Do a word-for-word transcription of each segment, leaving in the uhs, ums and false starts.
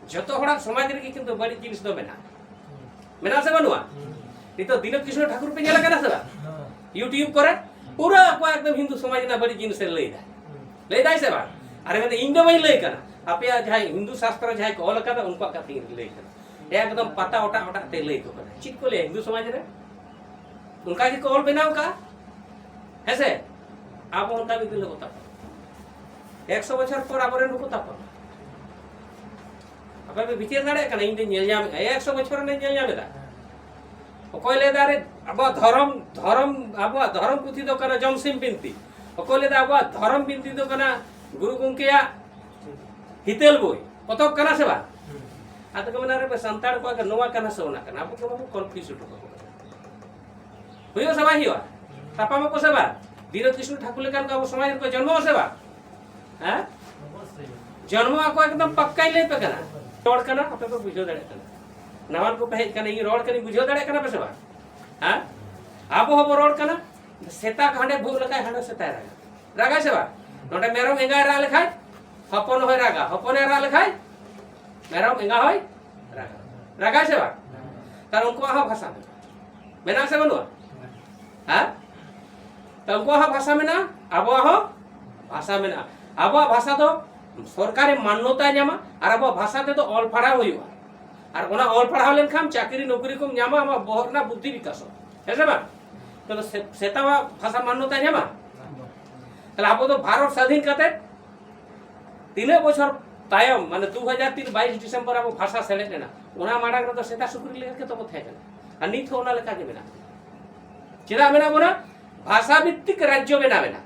ᱡᱚᱛᱚ ᱦᱚᱲᱟᱜ ᱥᱚᱢᱟᱡᱽ ᱨᱮᱜᱮ ᱠᱤᱱᱛᱩ ᱵᱟᱹᱲᱤᱡ ᱡᱤᱱᱤᱥ ᱫᱚ ᱢᱮᱱᱟᱜᱼᱟ᱾ ᱢᱮᱱᱟᱜᱼᱟ ᱥᱮ ᱵᱟᱹᱱᱩᱜᱼᱟ? ᱱᱤᱛᱚᱜ ᱫᱤᱱᱚ ᱠᱨᱤᱥᱱᱚ ᱴᱷᱟᱠᱩᱨ ᱯᱮ ᱧᱮᱞ ᱟᱠᱟᱫᱟ ᱥᱮ ᱵᱟᱝ? YouTube ᱠᱚᱨᱮ ᱯᱩᱨᱟᱹ ᱟᱠᱚᱣᱟᱜ ᱮᱠᱫᱚᱢ ᱦᱤᱱᱫᱩ ᱥᱚᱢᱟᱡᱽ ᱨᱮᱱᱟᱜ ᱵᱟᱹᱲᱤᱡ ᱡᱤᱱᱤᱥ ᱮ ᱞᱟᱹᱭ ᱮᱫᱟ᱾ ᱞᱟᱹᱭ ᱫᱟᱭ ᱥᱮ ᱵᱟᱝ? ᱟᱨᱮ ᱢᱮᱱᱫᱟ, "ᱤᱧ ᱫᱚ ᱵᱟᱹᱧ ᱞᱟᱹᱭ ᱠᱟᱱᱟ, ᱟᱯᱮᱭᱟᱜ ᱡᱟᱦᱟᱸᱭ ᱦᱤᱱᱫᱩ ᱥᱟᱥᱛᱨᱚ ᱡᱟᱦᱟᱸᱭ ᱠᱚ ᱚᱞ ᱟᱠᱟᱫᱟ ᱩᱱᱠᱩᱣᱟᱜ ᱠᱟᱛᱷᱟᱧ ᱞᱟᱹᱭ ᱠᱟᱱᱟ᱾" ᱮᱠᱫᱚᱢ ᱯᱟᱛᱟ ᱚᱴᱟᱜ ᱚᱴᱟᱜ ᱛᱮ ᱞᱟᱹᱭ ᱠᱚ ᱠᱟᱱᱟ᱾ ᱪᱮᱫ ᱠᱚ ᱞᱟᱹᱭᱟ ᱦᱤᱱᱫᱩ ᱥᱚᱢᱟᱡᱽ ᱨᱮ? ᱚᱱᱠᱟ ᱜᱮᱠᱚ ᱚᱞ ᱵᱮᱱᱟᱣ ᱠᱟᱜᱼᱟ᱾ ᱦᱮᱸᱥᱮ? ᱟᱵᱚ ᱚᱱᱠᱟ ᱢᱤᱫ ᱫᱤᱱ ᱦᱤᱞᱳᱜ ᱵᱚ ᱛᱟᱯᱟᱢᱟ᱾ ᱮᱠᱥᱚ ᱵᱚᱪᱷᱚᱨ ᱯᱚᱨ ᱟᱵᱚᱨᱮᱱ ᱵᱟᱠᱚ ᱛᱟᱯᱟᱢᱟ᱾ ᱟᱯᱮ ᱯᱮ ᱵᱤᱪᱟᱹᱨ ᱫᱟᱲᱮᱭᱟᱜ ᱠᱟᱱᱟ, ᱤᱧ ᱫᱚᱧ ᱧᱮᱞ ᱧᱟᱢᱮᱫᱼᱟ, ᱮᱠᱥᱚ ᱵᱚᱪᱷᱚᱨ ᱨᱮᱱᱟᱜ ᱧᱮᱞ ᱧᱟᱢᱮᱫᱟ᱾ ᱚᱠᱚᱭ ᱞᱟᱹᱭ ᱫᱟ ᱨᱮ ᱟᱵᱚᱣᱟᱜ ᱫᱷᱚᱨᱚᱢ, ᱫᱷᱚᱨᱚᱢ, ᱟᱵᱚᱣᱟᱜ ᱫᱷᱚᱨᱚᱢ ᱯᱩᱛᱷᱤ ᱫᱚ ᱠᱟᱱᱟ ᱡᱚᱢᱥᱤᱢ ᱵᱤᱱᱛᱤ, ᱚᱠᱚᱭ ᱞᱟᱹᱭ ᱫᱟ ᱟᱵᱚᱣᱟᱜ ᱫᱷᱚᱨᱚᱢ ᱵᱤᱱᱛᱤ ᱫᱚ ᱠᱟᱱᱟ ᱜᱩᱨᱩ ᱜᱚᱢᱠᱮᱭᱟᱜ ᱦᱤᱛᱟᱹᱞ ᱵᱚᱭ, ᱯᱚᱛᱚᱵ ᱠᱟᱱᱟ ᱥᱮ ᱵᱟᱝ? ᱟᱫᱚ ᱠᱚ ᱢᱮᱱᱟ, "ᱨᱮ ᱥᱟᱱᱛᱟᱲ ᱠᱚᱣᱟᱜ ᱜᱮ ᱱᱚᱣᱟ ᱠᱟᱱᱟ ᱥᱮ ᱚᱱᱟ ᱠᱟᱱᱟ?" ᱟᱵᱚ ᱜᱮ ᱵᱟᱵᱚ confuse ᱦᱚᱴᱚ ᱠᱟᱠᱚ ᱠᱟᱱᱟ᱾ ᱦᱩᱭᱩᱜᱼᱟ ᱥᱮ ᱵᱟᱝ ᱦᱩᱭᱩᱜᱼᱟ? ᱛᱟᱯᱟᱢ ᱟᱠᱚ ᱥᱮ ᱵᱟᱝ? ᱵᱤᱨᱚ ᱠᱨᱤᱥᱱᱚ ᱴᱷᱟᱠᱩᱨ ᱞᱮᱠᱟᱱ ᱠᱚ ᱟᱵᱚ ᱥᱚᱢᱟᱡᱽ ᱨᱮᱠᱚ ᱡᱚᱱᱢᱚᱜᱼᱟ ᱥᱮ ᱵᱟᱝ? ᱦᱮᱸ? ᱡᱚᱱᱢᱚᱜ ᱟᱠᱚ, ᱮᱠᱫᱚᱢ ᱯᱟᱠᱠᱟᱧ ᱞᱟᱹᱭ ᱯᱮ ᱠᱟᱱᱟ᱾ ᱨᱚᱲ ᱠᱟᱱᱟ, ᱟᱯᱮ ᱯᱮ ᱵᱩᱡᱷᱟᱹᱣ ᱫᱟᱲᱮᱭᱟᱜ ᱠᱟᱱᱟ᱾ ᱱᱟᱣᱟᱱ ᱠᱚ ᱯᱮ ᱦᱮᱡ ᱠᱟᱱᱟ, ᱤᱧ ᱨᱚᱲ ᱠᱟᱹᱱᱟᱹᱧ, ᱵᱩᱡᱷᱟᱹᱣ ᱫᱟᱲᱮᱭᱟᱜ ᱠᱟᱱᱟ ᱯᱮ ᱥᱮ ᱵᱟᱝ? ᱦᱮᱸ? ᱟᱵᱚ ᱦᱚᱸᱵᱚ ᱨᱚᱲ ᱠᱟᱱᱟ, ᱥᱮᱛᱟ ᱦᱟᱸᱰᱮ ᱵᱷᱩᱜ ᱞᱮᱠᱷᱟᱡ ᱦᱟᱸᱰᱮ ᱥᱮᱛᱟᱭ ᱨᱟᱜᱟ᱾ ᱨᱟᱜᱟᱭ ᱥᱮ ᱵᱟᱝ? ᱱᱚᱰᱮ ᱢᱮᱨᱚᱢ ᱮᱸᱜᱟᱭ ᱨᱟᱜ ᱞᱮᱠᱷᱟᱡ ᱦᱚᱯᱚᱱ ᱦᱚᱸᱭ ᱨᱟᱜᱟ, ᱦᱚᱯᱚᱱᱮ ᱨᱟᱜ ᱞᱮᱠᱷᱟᱡ ᱢᱮᱨᱚᱢ ᱮᱸᱜᱟ ᱦᱚᱸᱭ ᱨᱟᱜᱟ᱾ ᱨᱟᱜᱟᱭ ᱥᱮ ᱵᱟᱝ? ᱛᱟᱦᱞᱮ ᱩᱱᱠᱩᱣᱟᱜ ᱦᱚᱸ ᱵᱷᱟᱥᱟ ᱢᱮᱱᱟᱜᱼᱟ᱾ ᱢᱮᱱᱟᱜᱼᱟ ᱥᱮ ᱵᱟᱹᱱᱩᱜᱼᱟ? ᱦᱮᱸ? ᱛᱚ ᱩᱱᱠᱩᱣᱟᱜ ᱦᱚᱸ ᱵᱷᱟᱥᱟ ᱢᱮᱱᱟᱜᱼᱟ, ᱟᱵᱚᱣᱟᱜ ᱦᱚᱸ ᱵᱷᱟᱥᱟ ᱢᱮᱱᱟᱜᱼᱟ᱾ ᱟᱵᱚᱣᱟᱜ ᱵᱷᱟᱥᱟ ᱫᱚ ᱥᱚᱨᱠᱟᱨᱤ ᱢᱟᱱᱱᱚᱛᱟᱭ ᱧᱟᱢᱟ, ᱟᱨ ᱟᱵᱚᱣᱟᱜ ᱵᱷᱟᱥᱟ ᱛᱮᱫᱚ ᱚᱞ ᱯᱟᱲᱦᱟᱣ ᱦᱩᱭᱩᱜᱼᱟ᱾ ᱟᱨ ᱚᱱᱟ ᱚᱞ ᱯᱟᱲᱦᱟᱣ ᱞᱮᱱᱠᱷᱟᱱ ᱪᱟᱹᱠᱨᱤ ᱱᱚᱠᱨᱤ ᱠᱚᱢ ᱧᱟᱢᱟ, ᱟᱢᱟᱜ ᱵᱚᱦᱚᱜ ᱨᱮᱱᱟᱜ ᱵᱩᱫᱽᱫᱷᱤ ᱵᱤᱠᱟᱥᱚᱜᱼᱟ᱾ ᱦᱮᱸ ᱥᱮ ᱵᱟᱝ? ᱛᱚᱵᱮ ᱥᱮ-, ᱥᱮᱛᱟᱣᱟᱜ ᱵᱷᱟᱥᱟ ᱢᱟᱱᱱᱚᱛᱟᱭ ᱧᱟᱢᱟ? ᱛᱟᱦᱞᱮ ᱟᱵᱚ ᱫᱚ ᱵᱷᱟᱨᱚᱛ ᱥᱟᱫᱷᱤᱱ ᱠᱟᱛᱮ ᱛᱤᱱᱟᱹᱜ ᱵᱚᱪᱷᱚᱨ ᱛᱟᱭᱚᱢ, ᱢᱟᱱᱮ ᱫᱩ ᱦᱟᱡᱟᱨ ᱛᱤᱱ ᱵᱟᱭᱤᱥ ᱰᱤᱥᱮᱢᱵᱚᱨ ᱟᱵᱚ ᱵᱷᱟᱥᱟ ᱥᱮᱞᱮᱫ ᱮᱱᱟ, ᱚᱱᱟ ᱢᱟᱲᱟᱝ ᱨᱮᱫᱚ ᱥᱮᱛᱟ ᱥᱩᱠᱨᱤ ᱞᱮᱠᱟ ᱜᱮ ᱛᱚᱵᱚ ᱛᱟᱦᱮᱸ ᱠᱟᱱᱟ᱾ ᱟᱨ ᱱᱤᱛ ᱦᱚᱸ ᱚᱱᱟ ᱞᱮᱠᱟ ᱜᱮ ᱢᱮᱱᱟᱜ ᱵᱚᱱᱟ᱾ ᱪᱮᱫᱟᱜ ᱢᱮᱱᱟᱜ ᱵᱚᱱᱟ? ᱵᱷᱟᱥᱟ ᱵᱷᱤᱛᱛᱤᱠ ᱨᱟᱡᱽᱡᱚ ᱵᱮᱱᱟᱣ ᱮᱱᱟ᱾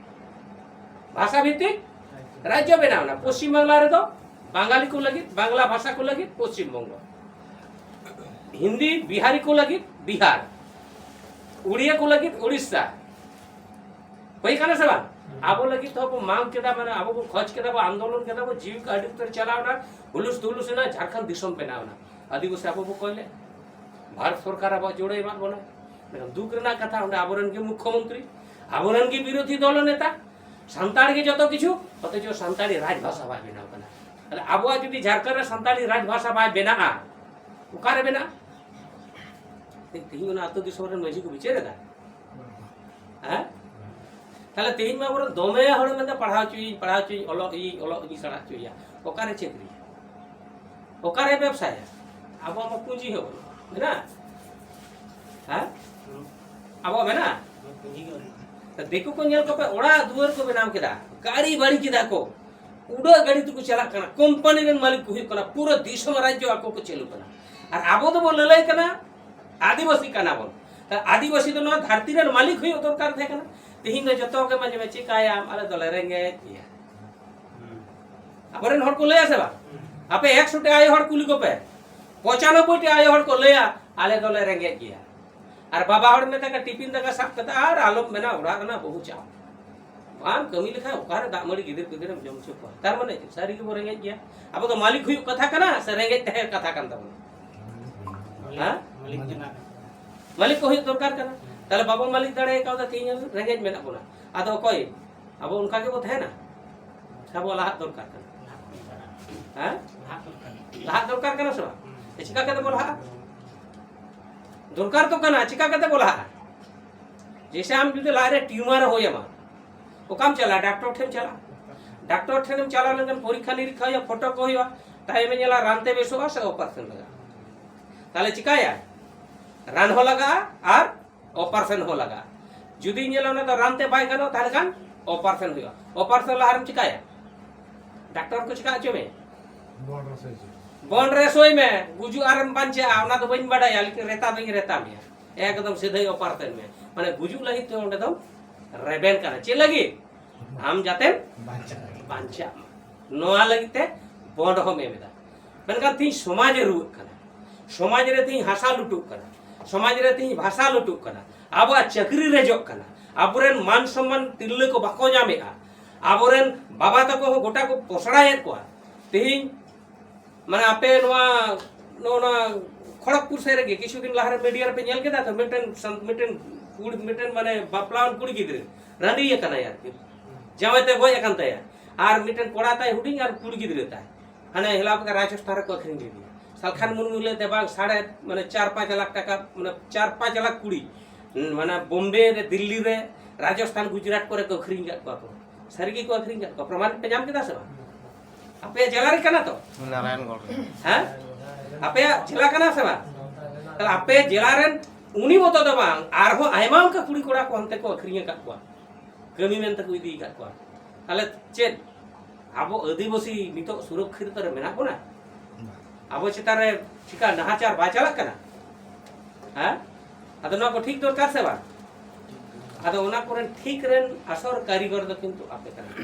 ᱵᱷᱟᱥᱟ ᱵᱷᱤᱛᱛᱤᱠ ᱨᱟᱡᱽᱡᱚ ᱵᱮᱱᱟᱣ ᱮᱱᱟ᱾ ᱯᱚᱥᱪᱤᱢ ᱵᱟᱝᱞᱟ ᱨᱮᱫᱚ ᱵᱟᱝᱜᱟᱞᱤ ᱠᱚ ᱞᱟᱹᱜᱤᱫ, ᱵᱟᱝᱞᱟ ᱵᱷᱟᱥᱟ ᱠᱚ ᱞᱟᱹᱜᱤᱫ ᱯᱚᱥᱪᱤᱢ ᱵᱚᱝᱜᱚ, ᱦᱤᱱᱫᱤ ᱵᱤᱦᱟᱨᱤ ᱠᱚ ᱞᱟᱹᱜᱤᱫ ᱵᱤᱦᱟᱨ, ᱩᱲᱤᱭᱟ ᱠᱚ ᱞᱟᱹᱜᱤᱫ ᱩᱲᱤᱥᱥᱟ᱾ ᱦᱩᱭ ᱠᱟᱱᱟ ᱥᱮ ᱵᱟᱝ? ᱟᱵᱚ ᱞᱟᱹᱜᱤᱫ ᱛᱮᱦᱚᱸ ᱵᱚ ᱢᱟᱝ ᱠᱮᱫᱟ, ᱢᱟᱱᱮ ᱟᱵᱚ ᱵᱚ ᱠᱷᱚᱡᱽ ᱠᱮᱫᱟ, ᱵᱚ ᱟᱱᱫᱳᱞᱚᱱ ᱠᱮᱫᱟ, ᱵᱚ ᱡᱤᱣᱤ ᱠᱚ ᱟᱹᱰᱤ ᱩᱛᱟᱹᱨ ᱪᱟᱞᱟᱣ ᱮᱱᱟ, ᱦᱩᱞᱩᱥ ᱛᱩᱞᱩᱥ ᱮᱱᱟ, ᱡᱷᱟᱲᱠᱷᱚᱸᱰ ᱫᱤᱥᱚᱢ ᱵᱮᱱᱟᱣ ᱮᱱᱟ᱾ ᱟᱹᱫᱤᱵᱟᱹᱥᱤ ᱟᱵᱚ ᱵᱚ ᱠᱚᱭ ᱞᱮᱫ, ᱵᱷᱟᱨᱚᱛ ᱥᱚᱨᱠᱟᱨ ᱟᱵᱚᱣᱟᱜ ᱡᱳᱲᱮ ᱮᱢᱟᱫ ᱵᱚᱱᱟ᱾ ᱢᱮᱱᱠᱷᱟᱱ ᱫᱩᱠ ᱨᱮᱱᱟᱜ ᱠᱟᱛᱷᱟ, ᱚᱸᱰᱮ ᱟᱵᱚᱨᱮᱱ ᱜᱮ ᱢᱩᱠᱠᱷᱚ ᱢᱚᱱᱛᱨᱤ, ᱟᱵᱚᱨᱮᱱ ᱜᱮ ᱵᱤᱨᱳᱫᱷᱤ ᱫᱚᱞ ᱱᱮᱛᱟ, ᱥᱟᱱᱛᱟᱲ ᱜᱮ ᱡᱚᱛᱚ ᱠᱤᱪᱷᱩ, ᱚᱛᱷᱚᱪᱚ ᱥᱟᱱᱛᱟᱲᱤ ᱨᱟᱡᱽ ᱵᱷᱟᱥᱟ ᱵᱟᱭ ᱵᱮᱱᱟᱣ ᱠᱟᱱᱟ᱾ ᱛᱟᱦᱞᱮ ᱟᱵᱚᱣᱟᱜ ᱡᱩᱫᱤ ᱡᱷᱟᱲᱠᱷᱚᱸᱰ ᱨᱮ ᱥᱟᱱᱛᱟᱲᱤ ᱨᱟᱡᱽ ᱵᱷᱟᱥᱟ ᱵᱟᱭ ᱵᱮᱱᱟᱜᱼᱟ, ᱚᱠᱟᱨᱮ ᱵᱮᱱᱟᱜᱼᱟ? ᱛᱮ-, ᱛᱮᱦᱮᱧ ᱚᱱᱟ ᱟᱹᱛᱩ ᱫᱤᱥᱚᱢ ᱨᱮᱱ ᱢᱟᱹᱡᱷᱤ ᱠᱚ ᱵᱤᱪᱟᱹᱨ ᱮᱫᱟ? ᱦᱮᱸ? ᱛᱟᱦᱞᱮ ᱛᱮᱦᱮᱧ ᱢᱟ ᱵᱚᱨᱚᱝ ᱫᱚᱢᱮ ᱦᱚᱲ ᱢᱮᱱᱫᱟ, "ᱯᱟᱲᱦᱟᱣ ᱦᱚᱪᱚᱭᱤᱧ, ᱯᱟᱲᱦᱟᱣ ᱦᱚᱪᱚᱭᱤᱧ, ᱚᱞᱚᱜ ᱤᱧ, ᱚᱞᱚᱜ ᱤᱧ ᱥᱮᱬᱟ ᱦᱚᱪᱚᱭᱟ᱾" ᱚᱠᱟᱨᱮ ᱪᱟᱹᱠᱨᱤ? ᱚᱠᱟᱨᱮ ᱵᱮᱵᱽᱥᱟᱭᱟ? ᱟᱵᱚᱣᱟᱜ ᱢᱟ ᱯᱩᱸᱡᱤ ᱦᱚᱸ ᱵᱟᱹᱱᱩᱜᱼᱟ᱾ ᱢᱮᱱᱟᱜᱼᱟ? ᱦᱮᱸ? ᱟᱵᱚᱣᱟᱜ ᱢᱮᱱᱟᱜᱼᱟ? ᱫᱤᱠᱩ ᱠᱚ ᱧᱮᱞ ᱠᱚᱯᱮ, ᱚᱲᱟᱜ ᱫᱩᱣᱟᱹᱨ ᱠᱚ ᱵᱮᱱᱟᱣ ᱠᱮᱫᱟ, ᱜᱟᱹᱲᱤ ᱵᱟᱹᱲᱤ ᱠᱮᱫᱟ ᱠᱚ, ᱩᱰᱟᱹᱜ ᱜᱟᱹᱰᱤ ᱛᱮᱠᱚ ᱪᱟᱞᱟᱜ ᱠᱟᱱᱟ, ᱠᱳᱢᱯᱟᱱᱤ ᱨᱮᱱ ᱢᱟᱹᱞᱤᱠ ᱠᱚ ᱦᱩᱭᱩᱜ ᱠᱟᱱᱟ, ᱯᱩᱨᱟᱹ ᱫᱤᱥᱚᱢ ᱨᱟᱡᱽᱡᱚ ᱟᱠᱚ ᱠᱚ ᱪᱟᱹᱞᱩ ᱠᱟᱱᱟ᱾ ᱟᱨ ᱟᱵᱚ ᱫᱚᱵᱚ ᱞᱟᱹᱞᱟᱹᱭ ᱠᱟᱱᱟ, ᱟᱹᱫᱤᱵᱟᱹᱥᱤ ᱠᱟᱱᱟ ᱵᱚᱱ᱾ ᱛᱟᱦᱞᱮ ᱟᱹᱫᱤᱵᱟᱹᱥᱤ ᱫᱚ ᱱᱚᱣᱟ ᱫᱷᱟᱹᱨᱛᱤ ᱨᱮᱱ ᱢᱟᱹᱞᱤᱠ ᱦᱩᱭᱩᱜ ᱫᱚᱨᱠᱟᱨ ᱛᱟᱦᱮᱸ ᱠᱟᱱᱟ᱾ ᱛᱮᱦᱮᱧ ᱫᱚ ᱡᱚᱛᱚ ᱜᱮ ᱢᱟᱹᱡᱷᱤ ᱢᱮ ᱪᱤᱠᱟᱹᱭᱟᱢ, ᱟᱞᱮ ᱫᱚᱞᱮ ᱨᱮᱸᱜᱮᱡ ᱜᱮᱭᱟ᱾ ᱟᱵᱚᱨᱮᱱ ᱦᱚᱲ ᱠᱚ ᱞᱟᱹᱭᱟ ᱥᱮ ᱵᱟᱝ? ᱟᱯᱮ ᱮᱠᱥᱚ ᱴᱤ ᱟᱭᱳ ᱦᱚᱲ ᱠᱩᱞᱤ ᱠᱚᱯᱮ, ᱯᱚᱸᱪᱟᱱᱚᱵᱵᱳᱭ ᱴᱤ ᱟᱭᱳ ᱦᱚᱲ ᱠᱚ ᱞᱟᱹᱭᱟ, "ᱟᱞᱮ ᱫᱚᱞᱮ ᱨᱮᱸᱜᱮᱡ ᱜᱮᱭᱟ᱾" ᱟᱨ ᱵᱟᱵᱟ ᱦᱚᱲ ᱢᱮᱛᱟ ᱠᱚᱣᱟ, "ᱴᱤᱯᱤᱱ ᱫᱟᱠᱟ ᱥᱟᱵ ᱠᱟᱛᱮ ᱟᱨ ᱟᱞᱚᱢ ᱢᱮᱱᱟ, ᱚᱲᱟᱜ ᱨᱮᱱᱟᱜ ᱵᱟᱹᱦᱩ ᱪᱟᱣ᱾ ᱵᱟᱢ ᱠᱟᱹᱢᱤ ᱞᱮᱠᱷᱟᱱ ᱚᱠᱟᱨᱮ ᱫᱟᱜ ᱢᱟᱹᱲᱤ ᱜᱤᱫᱟᱹᱨ ᱯᱤᱫᱟᱹᱨᱮᱢ ᱡᱚᱢ ᱦᱚᱪᱚ ᱠᱚᱣᱟ?" ᱛᱟᱨ ᱢᱟᱱᱮ ᱪᱮᱫ? ᱥᱟᱹᱨᱤ ᱜᱮᱵᱚ ᱨᱮᱸᱜᱮᱡ ᱜᱮᱭᱟ᱾ ᱟᱵᱚ ᱫᱚ ᱢᱟᱹᱞᱤᱠ ᱦᱩᱭᱩᱜ ᱠᱟᱛᱷᱟ ᱠᱟᱱᱟ ᱥᱮ ᱨᱮᱸᱜᱮᱡ ᱛᱟᱦᱮᱸ ᱠᱟᱛᱷᱟ ᱠᱟᱱ ᱛᱟᱵᱚᱱᱟ? ᱦᱮᱸ? ᱢᱟᱹᱞᱤᱠ ᱠᱚ ᱦᱩᱭᱩᱜ ᱫᱚᱨᱠᱟᱨ ᱠᱟᱱᱟ᱾ ᱛᱟᱦᱞᱮ ᱵᱟᱵᱚ ᱢᱟᱹᱞᱤᱠ ᱫᱟᱲᱮ ᱠᱟᱣᱫᱟ, ᱛᱮᱦᱮᱧ ᱨᱮᱸᱜᱮᱡ ᱢᱮᱱᱟᱜ ᱵᱚᱱᱟ᱾ ᱟᱫᱚ ᱚᱠᱚᱭ? ᱟᱵᱚ ᱚᱱᱠᱟ ᱜᱮᱵᱚ ᱛᱟᱦᱮᱱᱟ? ᱥᱮ ᱟᱵᱚ ᱞᱟᱦᱟᱜ ᱫᱚᱨᱠᱟᱨ ᱠᱟᱱᱟ? ᱦᱮᱸ? ᱞᱟᱦᱟᱜ ᱫᱚᱨᱠᱟᱨ ᱠᱟᱱᱟ ᱥᱮ ᱵᱟᱝ? ᱪᱤᱠᱟ ᱠᱟᱛᱮ ᱵᱚ ᱞᱟᱦᱟᱜᱼᱟ? ᱫᱚᱨᱠᱟᱨ ᱛᱚ ᱠᱟᱱᱟ, ᱪᱤᱠᱟ ᱠᱟᱛᱮ ᱵᱚ ᱞᱟᱦᱟᱜᱼᱟ? ᱡᱮᱭᱥᱮ ᱟᱢ ᱡᱩᱫᱤ ᱞᱟᱡ ᱨᱮ ᱴᱤᱭᱩᱢᱟᱨ ᱦᱩᱭ ᱟᱢᱟ, ᱚᱠᱟᱢ ᱪᱟᱞᱟᱜᱼᱟ? ᱰᱟᱠᱛᱚᱨ ᱴᱷᱮᱱ ᱪᱟᱞᱟᱜᱼᱟ᱾ ᱰᱟᱠᱛᱚᱨ ᱴᱷᱮᱱᱮᱢ ᱪᱟᱞᱟᱣ ᱞᱮᱱᱠᱷᱟᱱ ᱯᱚᱨᱤᱠᱠᱷᱟ ᱱᱤᱨᱤᱠᱠᱷᱟ ᱦᱩᱭᱩᱜᱼᱟ, ᱯᱷᱳᱴᱳ ᱠᱚ ᱦᱩᱭᱩᱜᱼᱟ, ᱛᱟᱭᱚᱢᱮ ᱧᱮᱞᱟ ᱨᱟᱱ ᱛᱮ ᱵᱮᱥᱚᱜᱼᱟ ᱥᱮ ᱚᱯᱟᱨᱮᱥᱚᱱ ᱞᱟᱜᱟᱜᱼᱟ? ᱛᱟᱦᱞᱮ ᱪᱤᱠᱟᱭᱟ? ᱨᱟᱱ ᱦᱚᱸ ᱞᱟᱜᱟᱜᱼᱟ ᱟᱨ ᱚᱯᱟᱨᱮᱥᱚᱱ ᱦᱚᱸ ᱞᱟᱜᱟᱜᱼᱟ᱾ ᱡᱩᱫᱤ ᱧᱮᱞᱟ ᱚᱱᱟ ᱫᱚ ᱨᱟᱱ ᱛᱮ ᱵᱟᱭ ᱜᱟᱱᱚᱜᱼᱟ, ᱛᱟᱦᱞᱮ ᱠᱷᱟᱱ ᱚᱯᱟᱨᱮᱥᱚᱱ ᱦᱩᱭᱩᱜᱼᱟ᱾ ᱚᱯᱟᱨᱮᱥᱚᱱ ᱞᱟᱦᱟᱨᱮᱢ ᱪᱤᱠᱟᱭᱟ? ᱰᱟᱠᱛᱚᱨ ᱠᱚ ᱪᱤᱠᱟ ᱦᱚᱪᱚ ᱢᱮᱭᱟ? ᱵᱚᱱᱰ ᱨᱮ ᱥᱳᱭ ᱦᱚᱪᱚ᱾ ᱵᱚᱱᱰ ᱨᱮ ᱥᱳᱭ ᱢᱮ, ᱜᱩᱡᱩᱜ ᱟᱨᱮᱢ ᱵᱟᱧᱪᱟᱜᱼᱟ, ᱚᱱᱟ ᱫᱚ ᱵᱟᱹᱧ ᱵᱟᱰᱟᱭᱟ, ᱞᱮᱠᱤᱱ ᱨᱮᱛᱟ ᱫᱚᱧ ᱨᱮᱛᱟ ᱢᱮᱭᱟ᱾ ᱮᱠᱫᱚᱢ ᱥᱤᱫᱷᱟᱹᱭ ᱚᱯᱟᱨᱮᱥᱚᱱ ᱢᱮᱭᱟ᱾ ᱢᱟᱱᱮ ᱜᱩᱡᱩᱜ ᱞᱟᱹᱜᱤᱫ ᱛᱮ ᱚᱸᱰᱮ ᱫᱚᱢ ᱨᱮᱵᱮᱱ ᱠᱟᱱᱟ᱾ ᱪᱮᱫ ᱞᱟᱹᱜᱤᱫ? ᱟᱢ ᱡᱟᱛᱮᱢ ᱵᱟᱧᱪᱟᱜ᱾ ᱵᱟᱧᱪᱟᱜ ᱢᱟ, ᱱᱚᱣᱟ ᱞᱟᱹᱜᱤᱫ ᱛᱮ ᱵᱚᱱᱰ ᱦᱚᱸᱢ ᱮᱢ ᱮᱫᱟ᱾ ᱢᱮᱱᱠᱷᱟᱱ ᱛᱮᱦᱮᱧ ᱥᱚᱢᱟᱡᱽ ᱮ ᱨᱩᱣᱟᱹᱜ ᱠᱟᱱᱟ, ᱥᱚᱢᱟᱡᱽ ᱨᱮ ᱛᱮᱦᱮᱧ ᱦᱟᱥᱟ ᱞᱩᱴᱩᱜ ᱠᱟᱱᱟ, ᱥᱚᱢᱟᱡᱽ ᱨᱮ ᱛᱮᱦᱮᱧ ᱵᱷᱟᱥᱟ ᱞᱩᱴᱩᱜ ᱠᱟᱱᱟ, ᱟᱵᱚᱣᱟᱜ ᱪᱟᱹᱠᱨᱤ ᱨᱮᱡᱚᱜ ᱠᱟᱱᱟ, ᱟᱵᱚᱨᱮᱱ ᱢᱟᱱ ᱥᱚᱢᱢᱟᱱ ᱛᱤᱨᱞᱟᱹ ᱠᱚ ᱵᱟᱠᱚ ᱧᱟᱢᱮᱫᱼᱟ, ᱟᱵᱚᱨᱮᱱ ᱵᱟᱵᱟ ᱛᱟᱠᱚ ᱦᱚᱸ ᱜᱚᱴᱟ ᱠᱚ ᱯᱚᱥᱲᱟᱭᱮᱫ ᱠᱚᱣᱟ᱾ ᱛᱮᱦᱮᱧ ᱢᱟᱱᱮ ᱟᱯᱮ ᱱᱚᱣᱟ, ᱱᱚᱜᱼᱚ ᱱᱚᱣᱟ ᱠᱷᱚᱲᱚᱜᱽᱯᱩᱨ ᱥᱮᱫ ᱨᱮᱜᱮ ᱠᱤᱪᱷᱩ ᱫᱤᱱ ᱞᱟᱦᱟᱨᱮ ᱢᱤᱰᱤᱭᱟ ᱨᱮᱯᱮ ᱧᱮᱞ ᱠᱮᱫᱟ ᱛᱚ, ᱢᱤᱫᱴᱮᱱ ᱥᱟᱱ-, ᱢᱤᱫᱴᱮᱱ ᱠᱩᱲᱤ, ᱢᱤᱫᱴᱮᱱ ᱢᱟᱱᱮ ᱵᱟᱯᱞᱟᱣᱟᱱ ᱠᱩᱲᱤ ᱜᱤᱫᱽᱨᱟᱹ ᱨᱟᱺᱰᱤ ᱟᱠᱟᱱᱟᱭ ᱟᱨᱠᱤ, ᱡᱟᱶᱟᱭ ᱛᱮ ᱜᱚᱡ ᱟᱠᱟᱱ ᱛᱟᱭᱟ, ᱟᱨ ᱢᱤᱫᱴᱮᱱ ᱠᱚᱲᱟ ᱛᱟᱭ ᱦᱩᱰᱤᱧ ᱟᱨ ᱠᱩᱲᱤ ᱜᱤᱫᱽᱨᱟᱹ ᱛᱟᱭ᱾ ᱦᱟᱱᱮ ᱦᱮᱞᱟᱣ ᱠᱟᱛᱮ ᱨᱟᱡᱚᱥᱛᱷᱟᱱ ᱨᱮᱠᱚ ᱟᱹᱠᱷᱨᱤᱧ ᱞᱮᱫᱮᱭᱟ᱾ ᱥᱟᱞᱠᱷᱟᱱ ᱢᱩᱨᱢᱩ ᱞᱟᱹᱭ ᱛᱮ ᱵᱟᱝ, ᱥᱟᱲᱮ, ᱢᱟᱱᱮ ᱪᱟᱨ ᱯᱟᱸᱪ ᱞᱟᱠᱷ ᱴᱟᱠᱟ, ᱢᱟᱱᱮ ᱪᱟᱨ ᱯᱟᱸᱪ ᱞᱟᱠᱷ ᱠᱩᱲᱤ, ᱢᱟᱱᱮ ᱵᱳᱢᱵᱮ ᱨᱮ, ᱫᱤᱞᱞᱤ ᱨᱮ, ᱨᱟᱡᱚᱥᱛᱷᱟᱱ, ᱜᱩᱡᱽᱨᱟᱴ ᱠᱚᱨᱮ ᱠᱚ ᱟᱹᱠᱷᱨᱤᱧ ᱟᱠᱟᱫ ᱠᱚᱣᱟ ᱠᱚ᱾ ᱥᱟᱹᱨᱤ ᱜᱮᱠᱚ ᱟᱹᱠᱷᱨᱤᱧ ᱟᱠᱟᱫ ᱠᱚᱣᱟ, ᱯᱨᱚᱢᱟᱱ ᱯᱮ ᱧᱟᱢ ᱠᱮᱫᱟ ᱥᱮ ᱵᱟᱝ? ᱟᱯᱮᱭᱟᱜ ᱡᱮᱞᱟ ᱨᱮ ᱠᱟᱱᱟ ᱛᱚ? ᱱᱟᱨᱟᱭᱚᱱᱜᱚᱲ ᱨᱮ᱾ ᱦᱮᱸ? ᱟᱯᱮᱭᱟᱜ ᱡᱮᱞᱟ ᱠᱟᱱᱟ ᱥᱮ ᱵᱟᱝ? ᱛᱟᱦᱞᱮ ᱟᱯᱮ ᱡᱮᱞᱟ ᱨᱮᱱ ᱩᱱᱤ ᱢᱚᱛᱚ ᱫᱚ ᱵᱟᱝ, ᱟᱨᱦᱚᱸ ᱟᱭᱢᱟ ᱚᱱᱠᱟ ᱠᱩᱲᱤ ᱠᱚᱲᱟ ᱠᱚ ᱦᱟᱱᱛᱮ ᱠᱚ ᱟᱹᱠᱷᱨᱤᱧ ᱟᱠᱟᱫ ᱠᱚᱣᱟ, ᱠᱟᱹᱢᱤ ᱢᱮᱱ ᱛᱮᱠᱚ ᱤᱫᱤ ᱟᱠᱟᱫ ᱠᱚᱣᱟ᱾ ᱛᱟᱦᱞᱮ ᱪᱮᱫ ᱟᱵᱚ ᱟᱹᱫᱤᱵᱟᱹᱥᱤ ᱱᱤᱛᱚᱜ ᱥᱩᱨᱚᱠᱠᱷᱤᱛ ᱨᱮ ᱢᱮᱱᱟᱜ ᱵᱚᱱᱟ? ᱟᱵᱚ ᱪᱮᱛᱟᱱ ᱨᱮ ᱪᱤᱠᱟ ᱱᱟᱦᱟᱪᱟᱨ ᱵᱟᱭ ᱪᱟᱞᱟᱜ ᱠᱟᱱᱟ? ᱦᱮᱸ? ᱟᱫᱚ ᱱᱚᱣᱟ ᱠᱚ ᱴᱷᱤᱠ ᱫᱚᱨᱠᱟᱨ ᱥᱮ ᱵᱟᱝ? ᱟᱫᱚ ᱚᱱᱟ ᱠᱚᱨᱮᱱ ᱴᱷᱤᱠ ᱨᱮᱱ ᱟᱥᱚᱞ ᱠᱟᱹᱨᱤᱜᱚᱨ ᱫᱚ ᱠᱤᱱᱛᱩ ᱟᱯᱮ ᱠᱟᱱᱟ ᱯᱮ᱾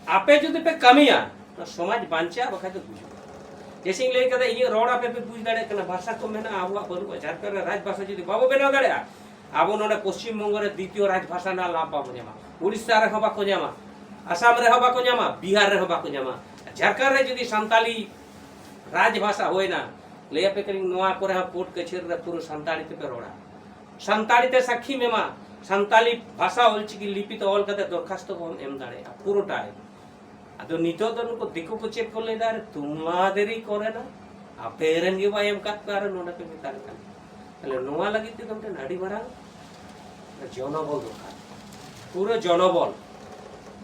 ᱟᱯᱮ ᱡᱩᱫᱤ ᱯᱮ ᱠᱟᱹᱢᱤᱭᱟ, ᱚᱱᱟ ᱥᱚᱢᱟᱡᱽ ᱵᱟᱧᱪᱟᱜᱼᱟ, ᱵᱟᱠᱷᱟᱡ ᱫᱚ ᱜᱩᱡᱩᱜᱼᱟ᱾ ᱡᱮᱭᱥᱮᱧ ᱞᱟᱹᱭ ᱠᱟᱫᱟ, ᱤᱧᱟᱹᱜ ᱨᱚᱲ ᱟᱯᱮ ᱯᱮ ᱵᱩᱡᱽ ᱫᱟᱲᱮᱭᱟᱜ ᱠᱟᱱᱟ, ᱵᱷᱟᱥᱟ ᱠᱚ ᱢᱮᱱᱟᱜᱼᱟ ᱟᱵᱚᱣᱟᱜ, ᱵᱟᱹᱱᱩᱜᱼᱟ᱾ ᱡᱷᱟᱲᱠᱷᱚᱸᱰ ᱨᱮ ᱨᱟᱡᱽ ᱵᱷᱟᱥᱟ ᱡᱩᱫᱤ ᱵᱟᱵᱚ ᱵᱮᱱᱟᱣ ᱫᱟᱲᱮᱭᱟᱜᱼᱟ, ᱟᱵᱚ ᱱᱚᱰᱮ ᱯᱚᱥᱪᱤᱢ ᱵᱚᱝᱜᱚ ᱨᱮ ᱫᱤᱛᱤᱭᱚ ᱨᱟᱡᱽ ᱵᱷᱟᱥᱟ ᱨᱮᱱᱟᱜ ᱞᱟᱵᱷ ᱵᱟᱵᱚ ᱧᱟᱢᱟ᱾ ᱩᱲᱤᱥᱥᱟ ᱨᱮᱦᱚᱸ ᱵᱟᱠᱚ ᱧᱟᱢᱟ, ᱟᱥᱟᱢ ᱨᱮᱦᱚᱸ ᱵᱟᱠᱚ ᱧᱟᱢᱟ, ᱵᱤᱦᱟᱨ ᱨᱮᱦᱚᱸ ᱵᱟᱠᱚ ᱧᱟᱢᱟ, ᱡᱷᱟᱲᱠᱷᱚᱸᱰ ᱨᱮ ᱡᱩᱫᱤ ᱥᱟᱱᱛᱟᱞᱤ ᱨᱟᱡᱽ ᱵᱷᱟᱥᱟ ᱦᱩᱭᱱᱟ, ᱞᱟᱹᱭ ᱟᱯᱮ ᱠᱟᱹᱱᱟᱹᱧ, ᱱᱚᱣᱟ ᱠᱚᱨᱮ ᱦᱚᱸ ᱠᱳᱨᱴ ᱠᱟᱹᱪᱷᱟᱹᱨᱤ ᱨᱮ ᱯᱩᱨᱟᱹ ᱥᱟᱱᱛᱟᱲᱤ ᱛᱮᱯᱮ ᱨᱚᱲᱟ, ᱥᱟᱱᱛᱟᱲᱤ ᱛᱮ ᱥᱟᱹᱠᱷᱤᱢ ᱮᱢᱟ, ᱥᱟᱱᱛᱟᱞᱤ ᱵᱷᱟᱥᱟ ᱚᱞᱪᱤᱠᱤ ᱞᱤᱯᱤ ᱛᱮ ᱚᱞ ᱠᱟᱛᱮ ᱫᱚᱨᱠᱷᱟᱥᱛᱚ ᱠᱚᱢ ᱮᱢ ᱫᱟᱲᱮᱭᱟᱜᱼᱟ, ᱯᱩᱨᱟᱹᱴᱟᱭ᱾ ᱟᱫᱚ ᱱᱤᱛᱚᱜ ᱫᱚ ᱱᱩᱠᱩ ᱫᱤᱠᱩ ᱠᱚ ᱪᱮᱫ ᱠᱚ ᱞᱟᱹᱭᱫᱟ, "ᱟᱨᱮ ᱛᱩᱢᱟᱫᱮᱨᱤ ᱠᱚᱨᱮᱱᱟ, ᱟᱯᱮ ᱨᱮᱱ ᱜᱮ ᱵᱟᱭ ᱮᱢ ᱠᱟᱫ ᱯᱮ, ᱟᱨ ᱱᱚᱰᱮ ᱯᱮ ᱢᱮᱛᱟᱞᱮ ᱠᱟᱱᱟ?" ᱛᱟᱦᱞᱮ ᱱᱚᱣᱟ ᱞᱟᱹᱜᱤᱫ ᱛᱮᱫᱚ ᱢᱤᱫᱴᱮᱱ ᱟᱹᱰᱤ ᱢᱟᱨᱟᱝ ᱡᱚᱱᱚᱵᱚᱞ ᱫᱚᱨᱠᱟᱨ, ᱯᱩᱨᱟᱹ ᱡᱚᱱᱚᱵᱚᱞ,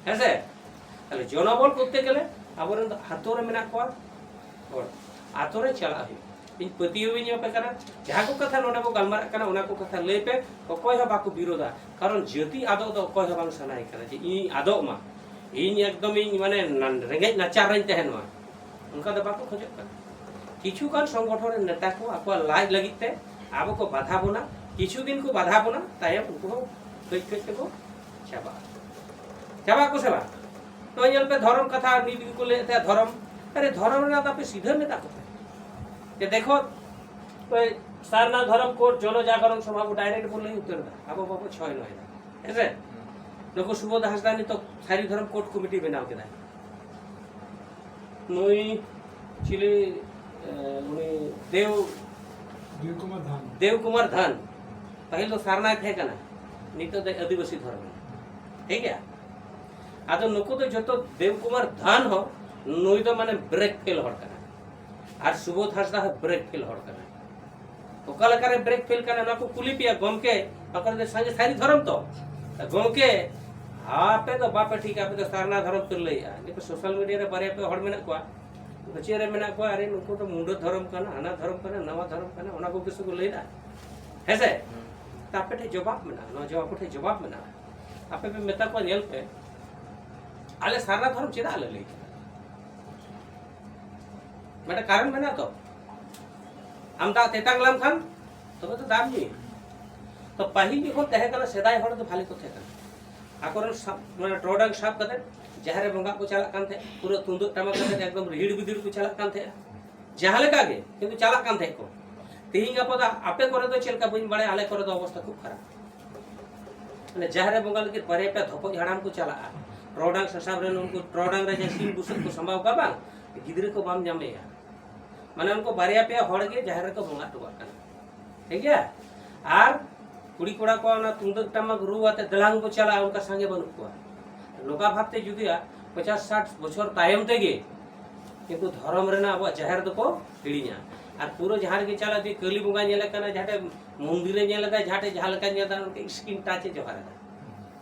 ᱦᱮᱸ ᱥᱮ? ᱛᱟᱦᱞᱮ ᱡᱚᱱᱚᱵᱚᱞ ᱠᱚᱨᱛᱮ ᱜᱮᱞᱮ ᱟᱵᱚᱨᱮᱱ ᱫᱚ ᱟᱛᱳ ᱨᱮ ᱢᱮᱱᱟᱜ ᱠᱚᱣᱟ ᱦᱚᱲ, ᱟᱛᱳ ᱨᱮ ᱪᱟᱞᱟᱜ ᱦᱩᱭᱩᱜᱼᱟ᱾ ᱤᱧ ᱯᱟᱹᱛᱭᱟᱹᱣ ᱤᱧ ᱮᱢᱟᱯᱮ ᱠᱟᱱᱟ, ᱡᱟᱦᱟᱸ ᱠᱚ ᱠᱟᱛᱷᱟ ᱱᱚᱰᱮ ᱵᱚ ᱜᱟᱞᱢᱟᱨᱟᱜ ᱠᱟᱱᱟ, ᱚᱱᱟ ᱠᱚ ᱠᱟᱛᱷᱟ ᱞᱟᱹᱭ ᱯᱮ, ᱚᱠᱚᱭ ᱦᱚᱸ ᱵᱟᱠᱚ ᱵᱤᱨᱳᱫᱟ᱾ ᱠᱟᱨᱚᱱ ᱡᱟᱹᱛᱤ ᱟᱫᱚᱜ ᱫᱚ ᱚᱠᱚᱭ ᱦᱚᱸ ᱵᱟᱝ ᱥᱟᱱᱟᱭᱮ ᱠᱟᱱᱟ ᱡᱮ ᱤᱧ ᱟᱫᱚᱜ ᱢᱟ, ᱤᱧ ᱮᱠᱫᱚᱢ ᱤᱧ ᱢᱟᱱᱮ ᱱᱟ-, ᱨᱮᱸᱜᱮᱡ ᱱᱟᱪᱟᱨ ᱨᱮᱧ ᱛᱟᱦᱮᱱ ᱢᱟ, ᱚᱱᱠᱟ ᱫᱚ ᱵᱟᱠᱚ ᱠᱷᱚᱡᱚᱜ ᱠᱟᱱᱟ᱾ ᱠᱤᱪᱷᱩ ᱜᱟᱱ ᱥᱚᱝᱜᱚᱴᱷᱚᱱ ᱨᱮᱱ ᱱᱮᱛᱟ ᱠᱚ ᱟᱠᱚᱣᱟᱜ ᱞᱟᱡ ᱞᱟᱹᱜᱤᱫ ᱛᱮ ᱟᱵᱚ ᱠᱚ ᱵᱟᱫᱷᱟ ᱵᱚᱱᱟ, ᱠᱤᱪᱷᱩ ᱫᱤᱱ ᱠᱚ ᱵᱟᱫᱷᱟ ᱵᱚᱱᱟ, ᱛᱟᱭᱚᱢ ᱩᱱᱠᱩ ᱦᱚᱸ ᱠᱟᱹᱡ ᱠᱟᱹᱡ ᱛᱮᱠᱚ ᱪᱟᱵᱟᱜᱼᱟ᱾ ᱪᱟᱵᱟᱜ ᱟᱠᱚ ᱥᱮ ᱵᱟᱝ? ᱱᱚᱜᱼᱚᱭ ᱧᱮᱞ ᱯᱮ, ᱫᱷᱚᱨᱚᱢ ᱠᱟᱛᱷᱟ ᱱᱤᱛ ᱜᱮᱠᱚ ᱞᱟᱹᱭᱮᱫ ᱛᱟᱦᱮᱸᱫ ᱫᱷᱚᱨᱚᱢ᱾ ᱟᱨᱮ, ᱫᱷᱚᱨᱚᱢ ᱨᱮᱱᱟᱜ ᱫᱚ ᱟᱯᱮ ᱥᱤᱫᱷᱟᱹ ᱢᱮᱛᱟ ᱠᱚ ᱯᱮ᱾ ᱡᱮ ᱫᱮᱠᱷᱚ, ᱳᱭ ᱥᱟᱨᱱᱟ ᱫᱷᱚᱨᱚᱢ ᱠᱳᱰ ᱡᱚᱱᱚ ᱡᱟᱜᱚᱨᱚᱱ ᱥᱚᱵᱷᱟ ᱵᱚ direct ᱵᱚ ᱞᱟᱹᱭ ᱩᱛᱟᱹᱨ ᱮᱫᱟ, ᱟᱵᱚ ᱵᱟᱵᱚ ᱪᱷᱚᱭ ᱱᱚᱭ ᱮᱫᱟ, ᱦᱮᱸ ᱥᱮ? ᱱᱩᱠᱩ ᱥᱩᱵᱳᱫᱷ ᱦᱟᱸᱥᱫᱟ ᱱᱤᱛᱚᱜ ᱥᱟᱹᱨᱤ ᱫᱷᱚᱨᱚᱢ ᱠᱳᱰ ᱠᱚᱢᱤᱴᱤ ᱵᱮᱱᱟᱣ ᱠᱮᱫᱟᱭ᱾ ᱱᱩᱭ ᱪᱤᱞᱤ, ᱮ, ᱩᱱᱤ ᱫᱮᱣ, ᱫᱮᱣ ᱠᱩᱢᱟᱨ ᱫᱷᱟᱱ᱾ ᱫᱮᱣ ᱠᱩᱢᱟᱨ ᱫᱷᱟᱱ, ᱯᱟᱹᱦᱤᱞ ᱫᱚ ᱥᱟᱨᱱᱟᱭ ᱛᱟᱦᱮᱸ ᱠᱟᱱᱟ, ᱱᱤᱛᱚᱜ ᱫᱚ ᱟᱹᱫᱤᱵᱟᱹᱥᱤ ᱫᱷᱚᱨᱚᱢ᱾ ᱴᱷᱤᱠ ᱜᱮᱭᱟ? ᱟᱫᱚ ᱱᱩᱠᱩ ᱫᱚ ᱡᱚᱛᱚ ᱫᱮᱣ ᱠᱩᱢᱟᱨ ᱫᱷᱟᱱ ᱦᱚᱸ ᱱᱩᱭ ᱫᱚ ᱢᱟᱱᱮ ᱵᱨᱮᱠ ᱯᱷᱮᱞ ᱦᱚᱲ ᱠᱟᱱᱟᱭ᱾ ᱟᱨ ᱥᱩᱵᱳᱫᱷ ᱦᱟᱸᱥᱫᱟ ᱦᱚᱸ ᱵᱨᱮᱠ ᱯᱷᱮᱞ ᱦᱚᱲ ᱠᱟᱱᱟᱭ᱾ ᱚᱠᱟ ᱞᱮᱠᱟᱨᱮ ᱵᱨᱮᱠ ᱯᱷᱮᱞ ᱠᱟᱱᱟ, ᱚᱱᱟ ᱠᱚ ᱠᱩᱞᱤ ᱯᱮᱭᱟ ᱜᱚᱢᱠᱮ᱾ ᱚᱠᱟ ᱨᱮ ᱥᱟᱸᱜᱮ ᱥᱟᱹᱨᱤ ᱫᱷᱚᱨᱚᱢ ᱛᱚ? ᱜᱚᱢᱠᱮ, ᱟᱯᱮ ᱫᱚ ᱵᱟᱯᱮ ᱴᱷᱤᱠᱟ, ᱟᱯᱮ ᱫᱚ ᱥᱟᱨᱱᱟ ᱫᱷᱚᱨᱚᱢ ᱯᱮ ᱞᱟᱹᱭᱮᱜᱼᱟ᱾ ᱱᱤᱛᱚᱜ ᱥᱳᱥᱟᱞ ᱢᱤᱰᱤᱭᱟ ᱨᱮ ᱵᱟᱨᱭᱟ ᱯᱮ ᱦᱚᱲ ᱢᱮᱱᱟᱜ ᱠᱚᱣᱟ, ᱪᱮᱫ ᱨᱮ ᱢᱮᱱᱟᱜ ᱠᱚᱣᱟ, ᱟᱨᱮ ᱱᱩᱠᱩ ᱫᱚ ᱢᱩᱰᱟᱹ ᱫᱷᱚᱨᱚᱢ ᱠᱟᱱᱟ, ᱦᱟᱱᱟ ᱫᱷᱚᱨᱚᱢ ᱠᱟᱱᱟ, ᱱᱟᱣᱟ ᱫᱷᱚᱨᱚᱢ ᱠᱟᱱᱟ, ᱚᱱᱟ ᱠᱚᱜᱮ ᱥᱩᱫᱷᱩ ᱞᱟᱹᱭᱫᱟ᱾ ᱦᱮᱸ ᱥᱮ? ᱛᱟ ᱟᱯᱮ ᱴᱷᱮᱱ ᱡᱚᱵᱟᱵ ᱢᱮᱱᱟᱜᱼᱟ, ᱱᱚᱣᱟ ᱡᱚᱵᱟᱵ, ᱟᱯᱮ ᱴᱷᱮᱱ ᱡᱚᱵᱟᱵ ᱢᱮᱱᱟᱜᱼᱟ᱾ ᱟᱯᱮ ᱯᱮ ᱢᱮᱛᱟ ᱠᱚᱣᱟ, ᱧᱮᱞ ᱯᱮ, ᱟᱞᱮ ᱥᱟᱨᱱᱟ ᱫᱷᱚᱨᱚᱢ ᱪᱮᱫᱟᱜ ᱞᱮ ᱞᱟᱹᱭ ᱠᱮᱫᱟ? ᱢᱤᱫᱴᱮᱱ ᱠᱟᱨᱚᱱ ᱢᱮᱱᱟᱜ ᱛᱚ᱾ ᱟᱢ ᱫᱟᱜ ᱛᱮᱛᱟᱝ ᱞᱮᱢ ᱠᱷᱟᱱ ᱛᱚᱵᱮ ᱛᱚ ᱫᱟᱜ ᱧᱩᱭᱟ᱾ ᱛᱚ ᱯᱟᱹᱦᱤᱞ ᱡᱚᱠᱷᱚᱱ ᱛᱟᱦᱮᱸ ᱠᱟᱱᱟ, ᱥᱮᱫᱟᱭ ᱦᱚᱲ ᱫᱚ ᱵᱷᱟᱞᱮ ᱠᱚ ᱛᱟᱦᱮᱸ ᱠᱟᱱᱟ᱾ ᱟᱠᱚᱨᱮᱱ ᱥᱟᱵ, ᱢᱟᱱᱮ ᱴᱚᱨᱚᱰᱟᱝ ᱥᱟᱵ ᱠᱟᱛᱮ ᱡᱟᱦᱮᱨ ᱨᱮ ᱵᱚᱸᱜᱟ ᱠᱚ ᱪᱟᱞᱟᱜ ᱠᱟᱱ ᱛᱟᱦᱮᱸᱫ, ᱯᱩᱨᱟᱹ ᱛᱩᱢᱫᱟᱹᱜ ᱴᱟᱢᱟᱠ ᱠᱟᱛᱮ ᱮᱠᱫᱚᱢ ᱨᱤᱦᱤᱲ ᱵᱤᱫᱤᱲ ᱠᱚ ᱪᱟᱞᱟᱜ ᱠᱟᱱ ᱛᱟᱦᱮᱸᱫ᱾ ᱡᱟᱦᱟᱸ ᱞᱮᱠᱟ ᱜᱮ, ᱠᱤᱱᱛᱩ ᱪᱟᱞᱟᱜ ᱠᱟᱱ ᱛᱟᱦᱮᱸᱫ ᱠᱚ᱾ ᱛᱮᱦᱤᱧ ᱜᱟᱯᱟ ᱫᱚ ᱟᱯᱮ ᱠᱚᱨᱮ ᱫᱚ ᱪᱮᱫ ᱞᱮᱠᱟ ᱵᱟᱹᱧ ᱵᱟᱲᱟᱭᱟ, ᱟᱞᱮ ᱠᱚᱨᱮ ᱫᱚ ᱚᱵᱚᱥᱛᱷᱟ ᱠᱷᱩᱵ ᱠᱷᱟᱨᱟᱯ᱾ ᱢᱟᱱᱮ ᱡᱟᱦᱮᱨ ᱨᱮ ᱵᱚᱸᱜᱟ ᱞᱟᱹᱜᱤᱫ ᱵᱟᱨᱭᱟ ᱯᱮᱭᱟ ᱫᱷᱚᱯᱚᱡ ᱦᱟᱲᱟᱢ ᱠᱚ ᱪᱟᱞᱟᱜᱼᱟ, ᱴᱚᱨᱚᱰᱟᱝ ᱥᱟᱥᱟᱵ ᱨᱮᱱ ᱩᱱᱠᱩ ᱴᱚᱨᱚᱰᱟᱝ ᱨᱮ ᱡᱟᱦᱟᱸ ᱥᱤᱢ ᱵᱩᱥᱟᱹᱜ ᱠᱚ ᱥᱟᱢᱵᱟᱣ ᱠᱟᱜᱼᱟ ᱵᱟᱝ, ᱜᱤᱫᱽᱨᱟᱹ ᱠᱚ ᱵᱟᱢ ᱧᱟᱢᱮᱭᱟ᱾ ᱢᱟᱱᱮ ᱩᱱᱠᱩ ᱵᱟᱨᱭᱟ ᱯᱮᱭᱟ ᱦᱚᱲ ᱜᱮ ᱡᱟᱦᱮᱨ ᱨᱮᱠᱚ ᱵᱚᱸᱜᱟ ᱦᱚᱴᱚ ᱠᱟᱜ ᱠᱟᱱᱟ, ᱴᱷᱤᱠ ᱜᱮᱭᱟ? ᱟᱨ ᱠᱩᱲᱤ ᱠᱚᱲᱟ ᱠᱚ ᱚᱱᱟ ᱛᱩᱢᱫᱟᱹᱜ ᱴᱟᱢᱟᱠ ᱨᱩ ᱟᱛᱮ ᱫᱮᱞᱟᱝ ᱠᱚ ᱪᱟᱞᱟᱜᱼᱟ, ᱚᱱᱠᱟ ᱥᱟᱸᱜᱮ ᱵᱟᱹᱱᱩᱜ ᱠᱚᱣᱟ᱾ ᱱᱚᱝᱠᱟ ᱵᱷᱟᱵᱛᱮ ᱡᱩᱫᱤ ᱯᱚᱪᱟᱥ ᱥᱟᱴ ᱵᱚᱪᱷᱚᱨ ᱛᱟᱭᱚᱢ ᱛᱮᱜᱮ ᱠᱤᱱᱛᱩ ᱫᱷᱚᱨᱚᱢ ᱨᱮᱱᱟᱜ ᱟᱵᱚᱣᱟᱜ ᱡᱟᱦᱮᱨ ᱫᱚᱠᱚ ᱦᱤᱲᱤᱧᱟ᱾ ᱟᱨ ᱯᱩᱨᱟᱹ ᱡᱟᱦᱟᱸ ᱨᱮᱜᱮ ᱪᱟᱞᱟᱜ, ᱡᱮ ᱠᱟᱹᱞᱤ ᱵᱚᱸᱜᱟ ᱧᱮᱞᱮ ᱠᱟᱱᱟ, ᱡᱟᱦᱟᱸ ᱴᱷᱮᱱ ᱢᱚᱱᱫᱤᱨ ᱨᱮ ᱧᱮᱞ ᱮᱫᱟ, ᱡᱟᱦᱟᱸ ᱴᱷᱮᱱ ᱡᱟᱦᱟᱸ ᱞᱮᱠᱟ ᱧᱮᱞ ᱮᱫᱟ, ᱚᱱᱠᱟ ᱥᱠᱤᱱ ᱴᱟᱪ ᱮ ᱡᱚᱦᱟᱨ ᱮᱫᱟ᱾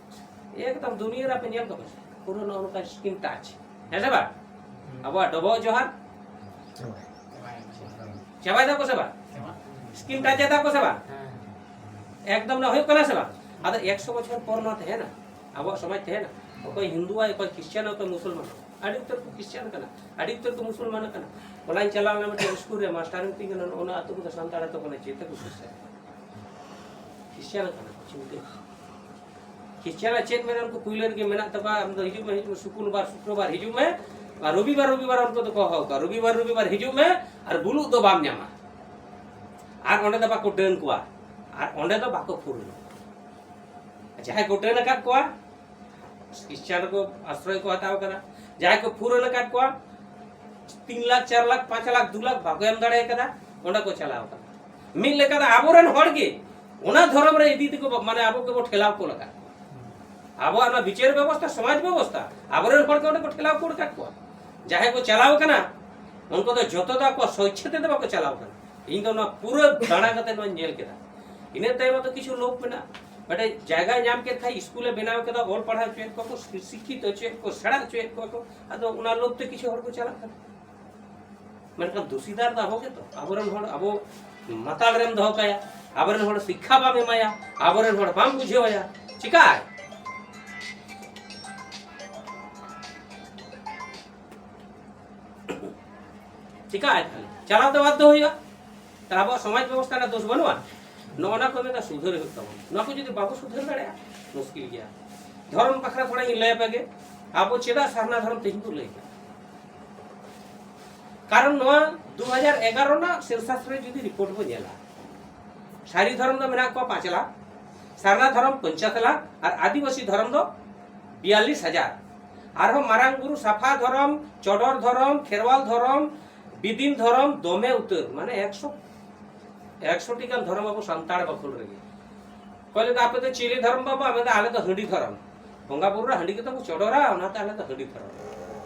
ᱮᱠᱫᱚᱢ ᱫᱩᱱᱤᱭᱟᱹ ᱨᱮ ᱟᱯᱮ ᱧᱮᱞ ᱠᱚᱯᱮ ᱥᱮ, ᱯᱩᱨᱟᱹ ᱱᱚᱜᱼᱚ ᱱᱚᱝᱠᱟ ᱥᱠᱤᱱ ᱴᱟᱪ, ᱦᱮᱸ ᱥᱮ ᱵᱟᱝ? ᱟᱵᱚᱣᱟᱜ ᱰᱚᱵᱚᱜ ᱡᱚᱦᱟᱨ ᱪᱟᱵᱟᱭ ᱫᱟᱠᱚ ᱥᱮ ᱵᱟᱝ? ᱥᱠᱤᱱ ᱴᱟᱪ ᱮᱫᱟ ᱠᱚ ᱥᱮ ᱵᱟᱝ? ᱮᱠᱫᱚᱢ ᱱᱚᱣᱟ ᱦᱩᱭᱩᱜ ᱠᱟᱱᱟ ᱥᱮ ᱵᱟᱝ? ᱟᱫᱚ ᱮᱠᱥᱚ ᱵᱚᱪᱷᱚᱨ ᱯᱚᱨ ᱱᱚᱣᱟ ᱛᱟᱦᱮᱱᱟ? ᱟᱵᱚᱣᱟᱜ ᱥᱚᱢᱟᱡᱽ ᱛᱟᱦᱮᱱᱟ? ᱚᱠᱚᱭ ᱦᱤᱱᱫᱩᱣᱟᱭ, ᱚᱠᱚᱭ ᱠᱷᱨᱤᱥᱪᱟᱱ, ᱚᱠᱚᱭ ᱢᱩᱥᱚᱞᱢᱟᱱ᱾ ᱟᱹᱰᱤ ᱩᱛᱟᱹᱨ ᱠᱚ ᱠᱷᱨᱤᱥᱪᱟᱱ ᱠᱟᱱᱟ, ᱟᱹᱰᱤ ᱩᱛᱟᱹᱨ ᱠᱚ ᱢᱩᱥᱚᱞᱢᱟᱱ ᱠᱟᱱᱟ᱾ ᱦᱚᱞᱟᱧ ᱪᱟᱞᱟᱣ ᱞᱮᱱᱟ ᱢᱤᱫᱴᱮᱱ ᱥᱠᱩᱞ ᱨᱮ, ᱢᱟᱥᱴᱟᱨ ᱢᱤᱛᱟᱹᱧ ᱠᱟᱱᱟ, "ᱱᱚᱜᱼᱚ ᱱᱚᱣᱟ ᱟᱹᱛᱩ ᱠᱚᱫᱚ ᱥᱟᱱᱛᱟᱲ ᱟᱹᱛᱩ ᱠᱟᱱᱟ, ᱡᱮᱛᱮ ᱠᱚ ᱠᱷᱨᱤᱥᱪᱟᱱ ᱠᱟᱱᱟ᱾" ᱠᱷᱨᱤᱥᱪᱟᱱ ᱠᱟᱱᱟ ᱠᱚ, ᱪᱤᱱᱛᱟᱹ᱾ ᱠᱷᱨᱤᱥᱪᱟᱱᱟᱜ ᱪᱮᱫ ᱢᱮᱱᱟᱜᱼᱟ? ᱩᱱᱠᱩ ᱯᱩᱭᱞᱟᱹ ᱨᱮᱜᱮ ᱢᱮᱱᱟᱜ ᱛᱟᱠᱚᱣᱟ, "ᱟᱢ ᱫᱚ ᱦᱤᱡᱩᱜ ᱢᱮ, ᱦᱤᱡᱩᱜ ᱢᱮ, ᱥᱩᱠᱩᱞ ᱵᱟᱨ, ᱥᱩᱠᱨᱚᱵᱟᱨ ᱦᱤᱡᱩᱜ ᱢᱮ, ᱟᱨ ᱨᱚᱵᱤᱵᱟᱨ, ᱨᱚᱵᱤᱵᱟᱨ ᱩᱱᱠᱩ ᱫᱚᱠᱚ ᱦᱚᱦᱚ ᱠᱚᱣᱟ, ᱨᱚᱵᱤᱵᱟᱨ, ᱨᱚᱵᱤᱵᱟᱨ ᱦᱤᱡᱩᱜ ᱢᱮ, ᱟᱨ ᱵᱩᱞᱩᱜ ᱫᱚ ᱵᱟᱢ ᱧᱟᱢᱟ, ᱟᱨ ᱚᱸᱰᱮ ᱫᱚ ᱵᱟᱠᱚ ᱰᱟᱹᱱ ᱠᱚᱣᱟ, ᱟᱨ ᱚᱸᱰᱮ ᱫᱚ ᱵᱟᱠᱚ ᱯᱷᱩᱨᱱᱚ ᱠᱚᱣᱟ᱾" ᱡᱟᱦᱟᱸᱭ ᱠᱚ ᱰᱟᱹᱱ ᱟᱠᱟᱫ ᱠᱚᱣᱟ, ᱠᱷᱨᱤᱥᱪᱟᱱ ᱨᱮᱠᱚ ᱟᱥᱨᱚᱭ ᱠᱚ ᱦᱟᱛᱟᱣ ᱠᱟᱫᱟ᱾ ᱡᱟᱦᱟᱸᱭ ᱠᱚ ᱯᱷᱩᱨᱱᱚ ᱟᱠᱟᱫ ᱠᱚᱣᱟ, ᱛᱤᱱ ᱞᱟᱠᱷ, ᱪᱟᱨ ᱞᱟᱠᱷ, ᱯᱟᱸᱪ ᱞᱟᱠᱷ, ᱫᱩ ᱞᱟᱠᱷ ᱵᱟᱠᱚ ᱮᱢ ᱫᱟᱲᱮ ᱠᱟᱫᱟ, ᱚᱸᱰᱮ ᱠᱚ ᱪᱟᱞᱟᱣ ᱠᱟᱱᱟ᱾ ᱢᱤᱫ ᱞᱮᱠᱟ ᱫᱚ ᱟᱵᱚᱨᱮᱱ ᱦᱚᱲ ᱜᱮ ᱚᱱᱟ ᱫᱷᱚᱨᱚᱢ ᱨᱮ ᱤᱫᱤ ᱛᱮᱠᱚ, ᱢᱟᱱᱮ ᱟᱵᱚ ᱜᱮᱵᱚ ᱴᱷᱮᱞᱟᱣ ᱠᱚ ᱞᱟᱜᱟᱜ ᱠᱚᱣᱟ᱾ ᱟᱵᱚᱣᱟᱜ ᱱᱚᱣᱟ ᱵᱤᱪᱟᱹᱨ ᱵᱮᱵᱚᱥᱛᱷᱟ, ᱥᱚᱢᱟᱡᱽ ᱵᱮᱵᱚᱥᱛᱷᱟ, ᱟᱵᱚᱨᱮᱱ ᱦᱚᱲ ᱜᱮ ᱚᱸᱰᱮ ᱠᱚ ᱴᱷᱮᱞᱟᱣ ᱠᱚ ᱞᱟᱜᱟᱜ ᱠᱚᱣᱟ᱾ ᱡᱟᱦᱟᱸᱭ ᱠᱚ ᱪᱟᱞᱟᱣ ᱠᱟᱱᱟ, ᱩᱱᱠᱩ ᱫᱚ ᱡᱚᱛᱚ ᱫᱚ ᱟᱠᱚᱣᱟᱜ ᱥᱚᱤᱪᱪᱷᱟ ᱛᱮᱫᱚ ᱵᱟᱠᱚ ᱪᱟᱞᱟᱣ ᱠᱟᱱᱟ᱾ ᱤᱧ ᱫᱚ ᱱᱚᱣᱟ ᱯᱩᱨᱟᱹ ᱫᱟᱬᱟ ᱠᱟᱛᱮ ᱱᱚᱣᱟᱧ ᱧᱮᱞ ᱠᱮᱫᱟ᱾ ᱤᱱᱟᱹ ᱛᱟᱭᱚᱢ ᱫᱚ ᱠᱤᱪᱷᱩ ᱞᱳᱵᱷ ᱢᱮᱱᱟᱜᱼᱟ᱾ ᱢᱤᱫᱴᱮᱡ ᱡᱟᱭᱜᱟᱭ ᱧᱟᱢ ᱠᱮᱫ ᱠᱷᱟᱡ, ᱥᱠᱩᱞᱮ ᱵᱮᱱᱟᱣ ᱠᱮᱫᱟ, ᱚᱞ ᱯᱟᱲᱦᱟᱣ ᱦᱚᱪᱚᱭᱮᱫ ᱠᱚᱣᱟ ᱠᱚ, ᱥᱤ-, ᱥᱤᱠᱠᱷᱤᱛ ᱦᱚᱪᱚᱭᱮᱫ ᱠᱚ, ᱥᱮᱬᱟ ᱦᱚᱪᱚᱭᱮᱫ ᱠᱚᱣᱟ ᱠᱚ, ᱟᱫᱚ ᱚᱱᱟ ᱞᱳᱵᱷ ᱛᱮ ᱠᱤᱪᱷᱩ ᱦᱚᱲ ᱠᱚ ᱪᱟᱞᱟᱜ ᱠᱟᱱᱟ᱾ ᱢᱮᱱᱠᱷᱟᱱ ᱫᱩᱥᱤᱫᱟᱨ ᱫᱚ ᱟᱵᱚ ᱜᱮᱛᱚ, ᱟᱵᱚᱨᱮᱱ ᱦᱚᱲ, ᱟᱵᱚ ᱢᱟᱛᱟᱞ ᱨᱮᱢ ᱫᱚᱦᱚ ᱠᱟᱭᱟ, ᱟᱵᱚᱨᱮᱱ ᱦᱚᱲ ᱥᱤᱠᱠᱷᱟ ᱵᱟᱢ ᱮᱢᱟᱭᱟ, ᱟᱵᱚᱨᱮᱱ ᱦᱚᱲ ᱵᱟᱢ ᱵᱩᱡᱷᱟᱹᱣᱟᱭᱟ, ᱪᱤᱠᱟᱭ? ᱪᱤᱠᱟᱹᱜᱼᱟ ᱛᱟᱦᱞᱮ? ᱪᱟᱞᱟᱣ ᱛᱮ ᱵᱟᱫᱽᱫᱷᱚ ᱦᱩᱭᱩᱜᱼᱟ᱾ ᱛᱟᱦᱞᱮ ᱟᱵᱚᱣᱟᱜ ᱥᱚᱢᱟᱡᱽ ᱵᱮᱵᱚᱥᱛᱷᱟ ᱨᱮᱱᱟᱜ ᱫᱳᱥ ᱵᱟᱹᱱᱩᱜᱼᱟ? ᱱᱚᱜᱼᱚ ᱱᱟ ᱠᱚ ᱢᱮᱱᱫᱟ ᱥᱩᱫᱷᱟᱹᱨ ᱦᱩᱭᱩᱜ ᱛᱟᱵᱚᱱᱟ᱾ ᱱᱚᱣᱟ ᱠᱚ ᱡᱩᱫᱤ ᱵᱟᱵᱚ ᱥᱩᱫᱷᱟᱹᱨ ᱫᱟᱲᱮᱭᱟᱜᱼᱟ, ᱢᱩᱥᱠᱤᱞ ᱜᱮᱭᱟ᱾ ᱫᱷᱚᱨᱚᱢ ᱵᱟᱠᱷᱨᱟ ᱛᱷᱚᱲᱟ ᱤᱧ ᱞᱟᱹᱭ ᱟᱯᱮ ᱜᱮ᱾ ᱟᱵᱚ ᱪᱮᱫᱟᱜ ᱥᱟᱨᱱᱟ ᱫᱷᱚᱨᱚᱢ ᱛᱮᱦᱮᱧ ᱵᱚ ᱞᱟᱹᱭ ᱠᱟᱱᱟ? ᱠᱟᱨᱚᱱ ᱱᱚᱣᱟ ᱫᱩ ᱦᱟᱡᱟᱨ ᱮᱜᱟᱨᱚ ᱨᱮᱱᱟᱜ ᱥᱮᱱᱥᱟᱥ ᱨᱮ ᱡᱩᱫᱤ ᱨᱤᱯᱳᱨᱴ ᱵᱚ ᱧᱮᱞᱟ, ᱥᱟᱹᱨᱤ ᱫᱷᱚᱨᱚᱢ ᱫᱚ ᱢᱮᱱᱟᱜ ᱠᱚᱣᱟ ᱯᱟᱸᱪ ᱞᱟᱠᱷ, ᱥᱟᱨᱱᱟ ᱫᱷᱚᱨᱚᱢ ᱯᱚᱧᱪᱟᱥ ᱞᱟᱠᱷ, ᱟᱨ ᱟᱹᱫᱤᱵᱟᱹᱥᱤ ᱫᱷᱚᱨᱚᱢ ᱫᱚ ᱵᱤᱭᱟᱞᱞᱤᱥ ᱦᱟᱡᱟᱨ᱾ ᱟᱨᱦᱚᱸ ᱢᱟᱨᱟᱝ ᱵᱩᱨᱩ ᱥᱟᱯᱷᱟ ᱫᱷᱚᱨᱚᱢ, ᱪᱚᱰᱚᱨ ᱫᱷᱚᱨᱚᱢ, ᱠᱷᱮᱨᱣᱟᱞ ᱫᱷᱚᱨᱚᱢ, ᱵᱤᱫᱤᱱ ᱫᱷᱚᱨᱚᱢ ᱫᱚᱢᱮ ᱩᱛᱟᱹᱨ, ᱢᱟᱱᱮ ᱮᱠᱥᱚ, ᱮᱠᱥᱚ ᱴᱤ ᱜᱟᱱ ᱫᱷᱚᱨᱚᱢ ᱟᱵᱚ ᱥᱟᱱᱛᱟᱲ ᱵᱟᱠᱷᱳᱞ ᱨᱮᱜᱮ᱾ ᱚᱠᱚᱭ ᱞᱟᱹᱭᱫᱟ, "ᱟᱯᱮ ᱫᱚ ᱪᱤᱞᱤ ᱫᱷᱚᱨᱚᱢ ᱵᱟᱵᱟ?" ᱢᱮᱱᱫᱟ, "ᱟᱞᱮ ᱫᱚ ᱦᱟᱺᱰᱤ ᱫᱷᱚᱨᱚᱢ, ᱵᱚᱸᱜᱟ ᱵᱩᱨᱩ ᱨᱮ ᱦᱟᱺᱰᱤ ᱜᱮᱛᱚ ᱠᱚ ᱪᱚᱰᱚᱨᱟ, ᱚᱱᱟᱛᱮ ᱟᱞᱮ ᱫᱚ ᱦᱟᱺᱰᱤ ᱫᱷᱚᱨᱚᱢ,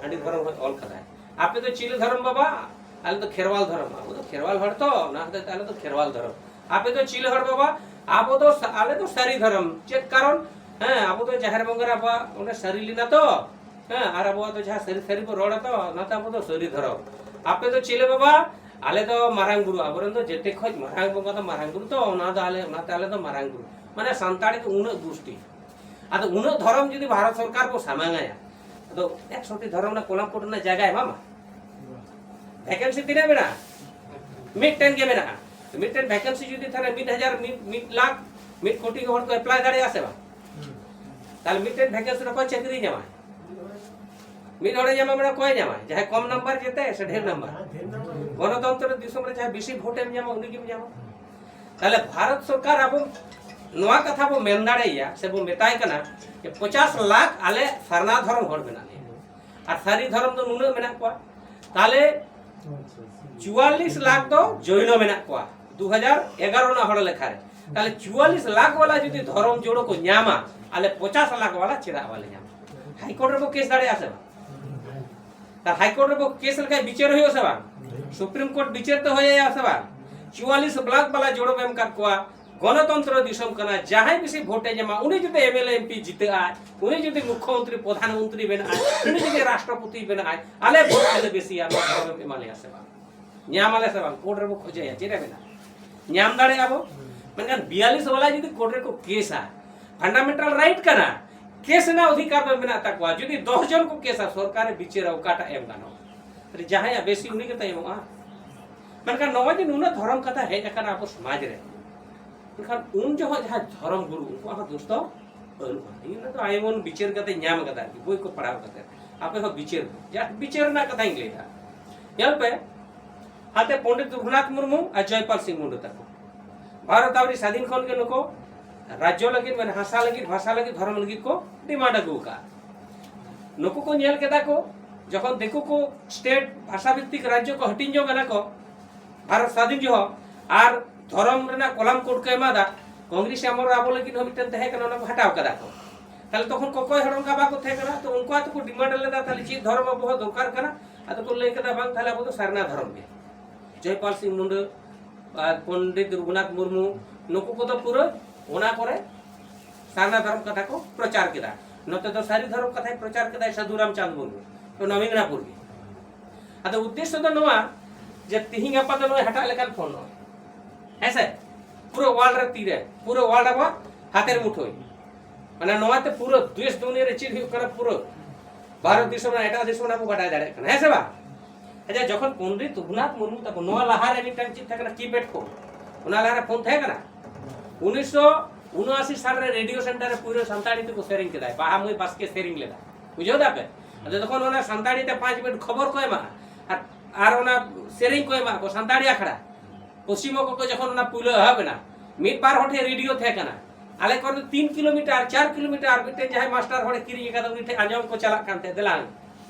ᱦᱟᱺᱰᱤ ᱫᱷᱚᱨᱚᱢ ᱚᱞ ᱠᱟᱫᱟᱭ᱾ ᱟᱯᱮ ᱫᱚ ᱪᱤᱞᱤ ᱫᱷᱚᱨᱚᱢ ᱵᱟᱵᱟ?" "ᱟᱞᱮ ᱫᱚ ᱠᱷᱮᱨᱣᱟᱞ ᱫᱷᱚᱨᱚᱢ, ᱟᱵᱚ ᱫᱚ ᱠᱷᱮᱨᱣᱟᱞ ᱦᱚᱲ ᱛᱚ, ᱚᱱᱟ ᱦᱚᱛᱮᱡ ᱛᱮ ᱟᱞᱮ ᱫᱚ ᱠᱷᱮᱨᱣᱟᱞ ᱫᱷᱚᱨᱚᱢ᱾ ᱟᱯᱮ ᱫᱚ ᱪᱤᱞᱤ ᱦᱚᱲ ᱵᱟᱵᱟ?" "ᱟᱵᱚ ᱫᱚ ᱥᱟ-, ᱟᱞᱮ ᱫᱚ ᱥᱟᱹᱨᱤ ᱫᱷᱚᱨᱚᱢ᱾" ᱪᱮᱫ ᱠᱟᱨᱚᱱ? ᱦᱮᱸ, ᱟᱵᱚ ᱫᱚ ᱡᱟᱦᱮᱨ ᱵᱚᱸᱜᱟ ᱨᱮ ᱟᱵᱚᱣᱟᱜ ᱚᱸᱰᱮ ᱥᱟᱹᱨᱤ ᱞᱮᱱᱟ ᱛᱚ, ᱦᱮᱸ, ᱟᱨ ᱟᱵᱚᱣᱟᱜ ᱫᱚ ᱡᱟᱦᱟᱸ ᱥᱟᱹᱨᱤ ᱥᱟᱹᱨᱤ ᱵᱚ ᱨᱚᱲᱟ ᱛᱚ, ᱚᱱᱟᱛᱮ ᱟᱵᱚ ᱫᱚ ᱥᱟᱹᱨᱤ ᱫᱷᱚᱨᱚᱢ᱾ ᱟᱯᱮ ᱫᱚ ᱪᱤᱞᱤ ᱵᱟᱵᱟ? ᱟᱞᱮ ᱫᱚ ᱢᱟᱨᱟᱝ ᱵᱩᱨᱩ, ᱟᱵᱚᱨᱮᱱ ᱫᱚ ᱡᱮᱛᱮ ᱠᱷᱚᱡ ᱢᱟᱨᱟᱝ ᱵᱚᱸᱜᱟ ᱫᱚ ᱢᱟᱨᱟᱝ ᱵᱩᱨᱩ ᱛᱚ, ᱚᱱᱟ ᱫᱚ ᱟᱞᱮ, ᱚᱱᱟᱛᱮ ᱟᱞᱮ ᱫᱚ ᱢᱟᱨᱟᱝ ᱵᱩᱨᱩ᱾ ᱢᱟᱱᱮ ᱥᱟᱱᱛᱟᱲ ᱜᱮ ᱩᱱᱟᱹᱜ ᱜᱩᱥᱴᱤ᱾ ᱟᱫᱚ ᱩᱱᱟᱹᱜ ᱫᱷᱚᱨᱚᱢ ᱡᱩᱫᱤ ᱵᱷᱟᱨᱚᱛ ᱥᱚᱨᱠᱟᱨ ᱠᱚ ᱥᱟᱢᱟᱝ ᱟᱭᱟ, ᱟᱫᱚ ᱮᱠᱥᱚ ᱴᱤ ᱫᱷᱚᱨᱚᱢ ᱨᱮᱱᱟᱜ ᱠᱚᱞᱟᱢ ᱠᱳᱰ ᱨᱮᱱᱟᱜ ᱡᱟᱭᱜᱟᱭ ᱮᱢᱟᱢᱟ? ᱵᱷᱮᱠᱮᱱᱥᱤ ᱛᱤᱱᱟᱹᱜ ᱢᱮᱱᱟᱜᱼᱟ? ᱢᱤᱫᱴᱮᱱ ᱜᱮ ᱢᱮᱱᱟᱜᱼᱟ᱾ ᱢᱤᱫᱴᱮᱱ ᱵᱷᱮᱠᱮᱱᱥᱤ ᱡᱩᱫᱤ ᱛᱟᱦᱞᱮ ᱢᱤᱫ ᱦᱟᱡᱟᱨ, ᱢᱤᱫ, ᱢᱤᱫ ᱞᱟᱠᱷ, ᱢᱤᱫ ᱠᱳᱴᱤ ᱦᱚᱲ ᱠᱚ ᱮᱯᱞᱟᱭ ᱫᱟᱲᱮᱭᱟᱜᱼᱟ ᱥᱮ ᱵᱟᱝ? ᱛᱟᱦᱞᱮ ᱢᱤᱫᱴᱮᱱ ᱵᱷᱮᱠᱮᱱᱥᱤ ᱨᱮ ᱚᱠᱚᱭ ᱪᱟᱹᱠᱨᱤ ᱧᱟᱢᱟᱭ? ᱢᱤᱫ ᱦᱚᱲᱮ ᱧᱟᱢᱟ, ᱢᱟᱱᱮ ᱚᱠᱚᱭ ᱧᱟᱢᱟᱭ? ᱡᱟᱦᱟᱸᱭ ᱠᱚᱢ ᱱᱟᱢᱵᱟᱨ ᱡᱮᱛᱮ ᱥᱮ ᱰᱷᱮᱨ ᱱᱟᱢᱵᱟᱨ? ᱜᱚᱱᱚᱛᱚᱱᱛᱨᱚ ᱫᱤᱥᱚᱢ ᱨᱮ ᱡᱟᱦᱟᱸᱭ ᱵᱮᱥᱤ ᱵᱷᱳᱴ ᱮᱢ ᱧᱟᱢᱟ, ᱩᱱᱤ ᱜᱮᱢ ᱧᱟᱢᱟ᱾ ᱛᱟᱦᱞᱮ ᱵᱷᱟᱨᱚᱛ ᱥᱚᱨᱠᱟᱨ ᱟᱵᱚ ᱱᱚᱣᱟ ᱠᱟᱛᱷᱟ ᱵᱚ ᱢᱮᱱ ᱫᱟᱲᱮᱭᱟᱭᱟ ᱥᱮ ᱵᱚ ᱢᱮᱛᱟᱭ ᱠᱟᱱᱟ ᱡᱮ ᱯᱚᱪᱟᱥ ᱞᱟᱠᱷ ᱟᱞᱮ ᱥᱟᱨᱱᱟ ᱫᱷᱚᱨᱚᱢ ᱦᱚᱲ ᱢᱮᱱᱟᱜ ᱞᱮᱭᱟ ᱟᱨ ᱥᱟᱹᱨᱤ ᱫᱷᱚᱨᱚᱢ ᱫᱚ ᱱᱩᱱᱟᱹᱜ ᱢᱮᱱᱟᱜ ᱠᱚᱣᱟ, ᱛᱟᱦᱞᱮ ᱪᱩᱣᱟᱞᱞᱤᱥ ᱞᱟᱠᱷ ᱫᱚ ᱡᱳᱭᱱᱚ ᱢᱮᱱᱟᱜ ᱠᱚᱣᱟ ᱫᱩ ᱦᱟᱡᱟᱨ ᱮᱜᱟᱨᱚ ᱨᱮᱱᱟᱜ ᱦᱚᱲ ᱞᱮᱠᱷᱟ ᱨᱮ᱾ ᱛᱟᱦᱞᱮ ᱪᱩᱣᱟᱞᱞᱤᱥ ᱞᱟᱠᱷ ᱵᱟᱞᱟ ᱡᱩᱫᱤ ᱫᱷᱚᱨᱚᱢ ᱡᱳᱲᱳ ᱠᱚ ᱧᱟᱢᱟ, ᱟᱞᱮ ᱯᱚᱪᱟᱥ ᱞᱟᱠᱷ ᱵᱟᱞᱟ ᱪᱮᱫᱟᱜ ᱵᱟᱞᱮ ᱧᱟᱢᱟ? ᱦᱟᱭ ᱠᱳᱨᱴ ᱨᱮᱵᱚ ᱠᱮᱥ ᱫᱟᱲᱮᱭᱟᱜᱼᱟ ᱥᱮ ᱵᱟᱝ? ᱛᱟᱦᱞᱮ ᱦᱟᱭ ᱠᱳᱨᱴ ᱨᱮᱵᱚ ᱠᱮᱥ ᱞᱮᱠᱷᱟᱱ ᱵᱤᱪᱟᱹᱨ ᱦᱩᱭᱩᱜᱼᱟ ᱥᱮ ᱵᱟᱝ? ᱥᱩᱯᱨᱤᱢ ᱠᱳᱨᱴ ᱵᱤᱪᱟᱹᱨ ᱛᱮ ᱦᱩᱭ ᱟᱭᱟ ᱥᱮ ᱵᱟᱝ? ᱪᱩᱣᱟᱞᱤᱥ ᱵᱞᱚᱠ ᱵᱟᱞᱟ ᱡᱳᱲᱳ ᱮᱢ ᱟᱠᱟᱫ ᱠᱚᱣᱟ᱾ ᱜᱚᱱᱚᱛᱚᱱᱛᱨᱚ ᱫᱤᱥᱚᱢ ᱠᱟᱱᱟ, ᱡᱟᱦᱟᱸᱭ ᱵᱮᱥᱤ ᱵᱷᱳᱴ ᱮ ᱧᱟᱢᱟ ᱩᱱᱤ ᱡᱩᱫᱤ M L A M P ᱡᱤᱛᱟᱹᱜ ᱟᱭ, ᱩᱱᱤ ᱡᱩᱫᱤ ᱢᱩᱠᱷᱭᱚᱢᱚᱱᱛᱨᱤ ᱯᱨᱚᱫᱷᱟᱱ ᱢᱚᱱᱛᱨᱤ ᱵᱮᱱᱟᱜ ᱟᱭ, ᱩᱱᱤ ᱡᱩᱫᱤ ᱨᱟᱥᱴᱨᱚᱯᱚᱛᱤ ᱵᱮᱱᱟᱜ ᱟᱭ, ᱟᱞᱮ ᱵᱷᱳᱴ ᱟᱞᱮ ᱵᱮᱥᱤᱭᱟ, ᱱᱚᱣᱟ ᱫᱷᱚᱨᱚᱢ ᱮᱢ ᱮᱢᱟ ᱞᱮᱭᱟ ᱥᱮ ᱵᱟᱝ? ᱧᱟᱢ ᱟᱞᱮ ᱥᱮ ᱵᱟᱝ? ᱠᱳᱨᱴ ᱨᱮᱵᱚ ᱠᱷᱚᱡᱮᱭᱟ, ᱪᱮᱫ ᱮ ᱢᱮᱱᱟ? ᱧᱟᱢ ᱫᱟᱲᱮᱭᱟᱜᱼᱟ ᱵᱚ᱾ ᱢᱮᱱᱠᱷᱟᱱ ᱵᱤᱭᱟᱞᱤᱥ ᱵᱟᱞᱟ ᱡᱩᱫᱤ ᱠᱳᱨᱴ ᱨᱮᱠᱚ ᱠᱮᱥᱟ, ᱯᱷᱟᱱᱰᱟᱢᱮᱱᱴᱟᱞ ᱨᱟᱭᱤᱴ ᱠᱟᱱᱟ, ᱠᱮᱥ ᱨᱮᱱᱟᱜ ᱚᱫᱷᱤᱠᱟᱨ ᱫᱚ ᱢᱮᱱᱟᱜ ᱛᱟᱠᱚᱣᱟ᱾ ᱡᱩᱫᱤ ᱫᱚᱥ ᱡᱚᱱ ᱠᱚ ᱠᱮᱥᱟ, ᱥᱚᱨᱠᱟᱨᱮ ᱵᱤᱪᱟᱹᱨᱟ ᱚᱠᱟᱴᱟᱜ ᱮᱢ ᱜᱟᱱᱚᱜᱼᱟ᱾ ᱟᱨ ᱡᱟᱦᱟᱸᱭᱟᱜ ᱵᱮᱥᱤ ᱩᱱᱤ ᱜᱮᱛᱚ ᱮᱢᱚᱜᱼᱟ᱾ ᱢᱮᱱᱠᱷᱟᱱ ᱱᱚᱜᱼᱚᱭ ᱡᱮ ᱱᱩᱱᱟᱹᱜ ᱫᱷᱚᱨᱚᱢ ᱠᱟᱛᱷᱟ ᱦᱮᱡ ᱟᱠᱟᱱᱟ ᱟᱵᱚ ᱥᱚᱢᱟᱡᱽ ᱨᱮ, ᱢᱮᱱᱠᱷᱟᱱ ᱩᱱ ᱡᱚᱠᱷᱚᱱ ᱡᱟᱦᱟᱸ ᱫᱷᱚᱨᱚᱢ ᱜᱩᱨᱩ, ᱩᱱᱠᱩᱣᱟᱜ ᱦᱚᱸ ᱫᱳᱥ ᱫᱚ ᱵᱟᱹᱱᱩᱜᱼᱟ᱾ ᱤᱧ ᱚᱱᱟ ᱫᱚ ᱟᱭᱢᱚᱱ ᱵᱤᱪᱟᱹᱨ ᱠᱟᱛᱮ ᱧᱟᱢ ᱠᱟᱫᱟ ᱟᱨᱠᱤ, ᱵᱳᱭ ᱠᱚ ᱯᱟᱲᱦᱟᱣ ᱠᱟᱛᱮ᱾ ᱟᱯᱮ ᱦᱚᱸ ᱵᱤᱪᱟᱹᱨ ᱯᱮ, ᱡᱟ ᱵᱤᱪᱟᱹᱨ ᱨᱮᱱᱟᱜ ᱠᱟᱛᱷᱟᱧ ᱞᱟᱹᱭᱫᱟ᱾ ᱧᱮᱞ ᱯᱮ, ᱦᱟᱛᱮ ᱯᱚᱱᱰᱤᱛ ᱨᱚᱜᱷᱩᱱᱟᱛᱷ ᱢᱩᱨᱢᱩ ᱟᱨ ᱡᱚᱭᱯᱟᱞ ᱥᱤᱝ ᱢᱩᱱᱰᱟ ᱛᱟᱠᱚ ᱵᱷᱟᱨᱚᱛ ᱟᱹᱣᱨᱤ ᱥᱟᱫᱷᱤᱱ ᱠᱷᱚᱱ ᱜᱮ ᱱᱩᱠᱩ ᱨᱟᱡᱽᱡᱚ ᱞᱟᱹᱜᱤᱫ, ᱢᱟᱱᱮ ᱦᱟᱥᱟ ᱞᱟᱹᱜᱤᱫ, ᱵᱷᱟᱥᱟ ᱞᱟᱹᱜᱤᱫ, ᱫᱷᱚᱨᱚᱢ ᱞᱟᱹᱜᱤᱫ ᱠᱚ ᱰᱤᱢᱟᱱᱰ ᱟᱹᱜᱩ ᱟᱠᱟᱫᱼᱟ᱾ ᱱᱩᱠᱩ ᱠᱚ ᱧᱮᱞ ᱠᱮᱫᱟ ᱠᱚ, ᱡᱚᱠᱷᱚᱱ ᱫᱤᱠᱩ ᱠᱚ ᱥᱴᱮᱴ ᱵᱷᱟᱥᱟ ᱵᱷᱤᱛᱛᱤᱠ ᱨᱟᱡᱽᱡᱚ ᱠᱚ ᱦᱟᱹᱴᱤᱧ ᱡᱚᱝ ᱠᱟᱱᱟ ᱠᱚ ᱵᱷᱟᱨᱚᱛ ᱥᱟᱫᱷᱤᱱ ᱡᱚᱦᱚᱜ, ᱟᱨ ᱫᱷᱚᱨᱚᱢ ᱨᱮᱱᱟᱜ ᱠᱚᱞᱟᱢ ᱠᱳᱰ ᱠᱚ ᱮᱢᱟᱫᱟ, ᱠᱚᱝᱜᱨᱮᱥ ᱟᱢᱚᱞ ᱨᱮ ᱟᱵᱚ ᱞᱟᱹᱜᱤᱫ ᱦᱚᱸ ᱢᱤᱫᱴᱮᱱ ᱛᱟᱦᱮᱸ ᱠᱟᱱᱟ, ᱚᱱᱟ ᱠᱚ ᱦᱟᱴᱟᱣ ᱠᱟᱫᱟ ᱠᱚ᱾ ᱛᱟᱦᱞᱮ ᱛᱚᱠᱷᱚᱱ ᱠᱚᱠᱚᱭ ᱦᱚᱲ ᱚᱱᱠᱟ ᱵᱟᱠᱚ ᱛᱟᱦᱮᱸ ᱠᱟᱱᱟ, ᱛᱚ ᱩᱱᱠᱩ ᱟᱛᱮ ᱠᱚ ᱰᱤᱢᱟᱱᱰ ᱞᱮᱫᱟ, ᱛᱟᱦᱞᱮ ᱪᱮᱫ ᱫᱷᱚᱨᱚᱢ ᱟᱵᱚ ᱦᱚᱸ ᱫᱚᱨᱠᱟᱨ ᱠᱟᱱᱟ? ᱟᱫᱚ ᱠᱚ ᱞᱟᱹᱭ ᱠᱮᱫᱟ, ᱵᱟᱝ, ᱛᱟᱦᱞᱮ ᱟᱵᱚ ᱫᱚ ᱥᱟᱨᱱᱟ ᱫᱷᱚᱨᱚᱢ ᱜᱮ᱾ ᱡᱚᱭᱯᱟᱞ ᱥᱤᱝ ᱢᱩᱱᱰᱟ ᱟᱨ ᱯᱚᱱᱰᱤᱛ ᱨᱚᱜᱷᱩᱱᱟᱛᱷ ᱢᱩᱨᱢᱩ, ᱱᱩᱠᱩ ᱠᱚᱫᱚ ᱯᱩᱨᱟᱹ ᱚᱱᱟ ᱠᱚᱨᱮ ᱥᱟᱨᱱᱟ ᱫᱷᱚᱨᱚᱢ ᱠᱟᱛᱷᱟ ᱠᱚ ᱯᱨᱚᱪᱟᱨ ᱠᱮᱫᱟ᱾ ᱱᱚᱛᱮ ᱫᱚ ᱥᱟᱹᱨᱤ ᱫᱷᱚᱨᱚᱢ ᱠᱟᱛᱷᱟᱭ ᱯᱨᱚᱪᱟᱨ ᱠᱮᱫᱟ ᱥᱟᱹᱫᱷᱩ ᱨᱟᱢᱪᱟᱸᱫᱽ ᱢᱩᱨᱢᱩ, ᱱᱚᱣᱟ ᱢᱮᱫᱽᱱᱟᱯᱩᱨ ᱜᱮ᱾ ᱟᱫᱚ ᱩᱫᱽᱫᱮᱥᱥᱚ ᱫᱚ ᱱᱚᱣᱟ ᱡᱮ ᱛᱤᱦᱤᱧ ᱜᱟᱯᱟ ᱫᱚ ᱱᱚᱜᱼᱚᱭ ᱦᱟᱴᱟᱜ ᱞᱮᱠᱟᱱ ᱯᱷᱳᱱ ᱱᱚᱜᱼᱚᱭ, ᱦᱮᱸ ᱥᱮ? ᱯᱩᱨᱟᱹ ᱣᱟᱨᱞᱰ ᱨᱮ ᱛᱤᱨᱮ, ᱯᱩᱨᱟᱹ ᱣᱟᱨᱞᱰ ᱟᱵᱚᱣᱟᱜ ᱦᱟᱛᱮᱨ ᱢᱩᱴᱷᱳᱭ᱾ ᱢᱟᱱᱮ ᱱᱚᱣᱟᱛᱮ ᱯᱩᱨᱟᱹ ᱫᱮᱥ ᱫᱩᱱᱤᱭᱟᱹ ᱨᱮ ᱪᱮᱫ ᱦᱩᱭᱩᱜ ᱠᱟᱱᱟ, ᱯᱩᱨᱟᱹ ᱵᱷᱟᱨᱚᱛ ᱫᱤᱥᱚᱢ ᱨᱮᱱᱟᱜ, ᱮᱴᱟᱜ ᱫᱤᱥᱚᱢ ᱨᱮᱱᱟᱜ ᱵᱚ ᱵᱟᱰᱟᱭ ᱫᱟᱲᱮᱭᱟᱜ ᱠᱟᱱᱟ, ᱦᱮᱸ ᱥᱮ ᱵᱟᱝ? ᱟᱪᱪᱷᱟ, ᱡᱚᱠᱷᱚᱱ ᱯᱚᱱᱰᱤᱛ ᱨᱚᱜᱷᱩᱱᱟᱛᱷ ᱢᱩᱨᱢᱩ ᱛᱟᱠᱚ, ᱱᱚᱣᱟ ᱞᱟᱦᱟ ᱨᱮ ᱢᱤᱫᱴᱟᱝ ᱪᱮᱫ ᱛᱟᱦᱮᱸ ᱠᱟᱱᱟ, ᱠᱤᱯᱮᱰ ᱯᱷᱳᱱ, ᱚᱱᱟ ᱞᱟᱦᱟ ᱨᱮ ᱯᱷᱳᱱ ᱛᱟᱦᱮᱸ ᱠᱟᱱᱟ᱾ ᱩᱱᱤᱥᱥᱚ ᱩᱱᱚᱟᱥᱤ ᱥᱟᱞ ᱨᱮ ᱨᱮᱰᱤᱭᱳ ᱥᱮᱱᱴᱟᱨ ᱨᱮ ᱯᱩᱨᱟᱹ ᱥᱟᱱᱛᱟᱲᱤ ᱛᱮᱠᱚ ᱥᱮᱨᱮᱧ ᱠᱮᱫᱟ, ᱵᱟᱦᱟ ᱢᱟᱹᱭ ᱵᱟᱥᱠᱮ ᱥᱮᱨᱮᱧ ᱞᱮᱫᱟ, ᱵᱩᱡᱷᱟᱹᱣ ᱫᱟᱯᱮ? ᱟᱫᱚ ᱛᱚᱠᱷᱚᱱ ᱚᱱᱟ ᱥᱟᱱᱛᱟᱲᱤ ᱛᱮ ᱯᱟᱸᱪ ᱢᱤᱱᱤᱴ ᱠᱷᱚᱵᱚᱨ ᱠᱚ ᱮᱢᱟᱜᱼᱟ, ᱟᱨ, ᱟᱨ ᱚᱱᱟ ᱥᱮᱨᱮᱧ ᱠᱚ ᱮᱢᱟᱜ ᱠᱚ ᱥᱟᱱᱛᱟᱲᱤ ᱟᱠᱷᱲᱟ᱾ ᱯᱚᱥᱪᱤᱢ ᱵᱚᱝᱜᱚ ᱠᱚ ᱡᱚᱠᱷᱚᱱ ᱚᱱᱟ ᱯᱩᱭᱞᱟᱹ ᱮᱦᱚᱵ ᱮᱱᱟ, ᱢᱤᱫ ᱵᱟᱨ ᱦᱚᱲ ᱴᱷᱮᱱ ᱨᱮᱰᱤᱭᱳ ᱛᱟᱦᱮᱸ ᱠᱟᱱᱟ᱾ ᱟᱞᱮ ᱠᱚᱨᱮ ᱫᱚ ᱛᱤᱱ ᱠᱤᱞᱳᱢᱤᱴᱟᱨ, ᱪᱟᱨ ᱠᱤᱞᱳᱢᱤᱴᱟᱨ ᱢᱤᱫᱴᱮᱱ ᱡᱟᱦᱟᱸᱭ ᱢᱟᱥᱴᱟᱨ ᱦᱚᱲᱮ ᱠᱤᱨᱤᱧ ᱟᱠᱟᱫᱟ, ᱩᱱᱤ ᱴᱷᱮᱱ ᱟᱸᱡᱚᱢ ᱠᱚ ᱪᱟᱞᱟᱜ ᱠᱟᱱ ᱛᱟᱦᱮᱸᱫ, ᱫᱮᱞᱟ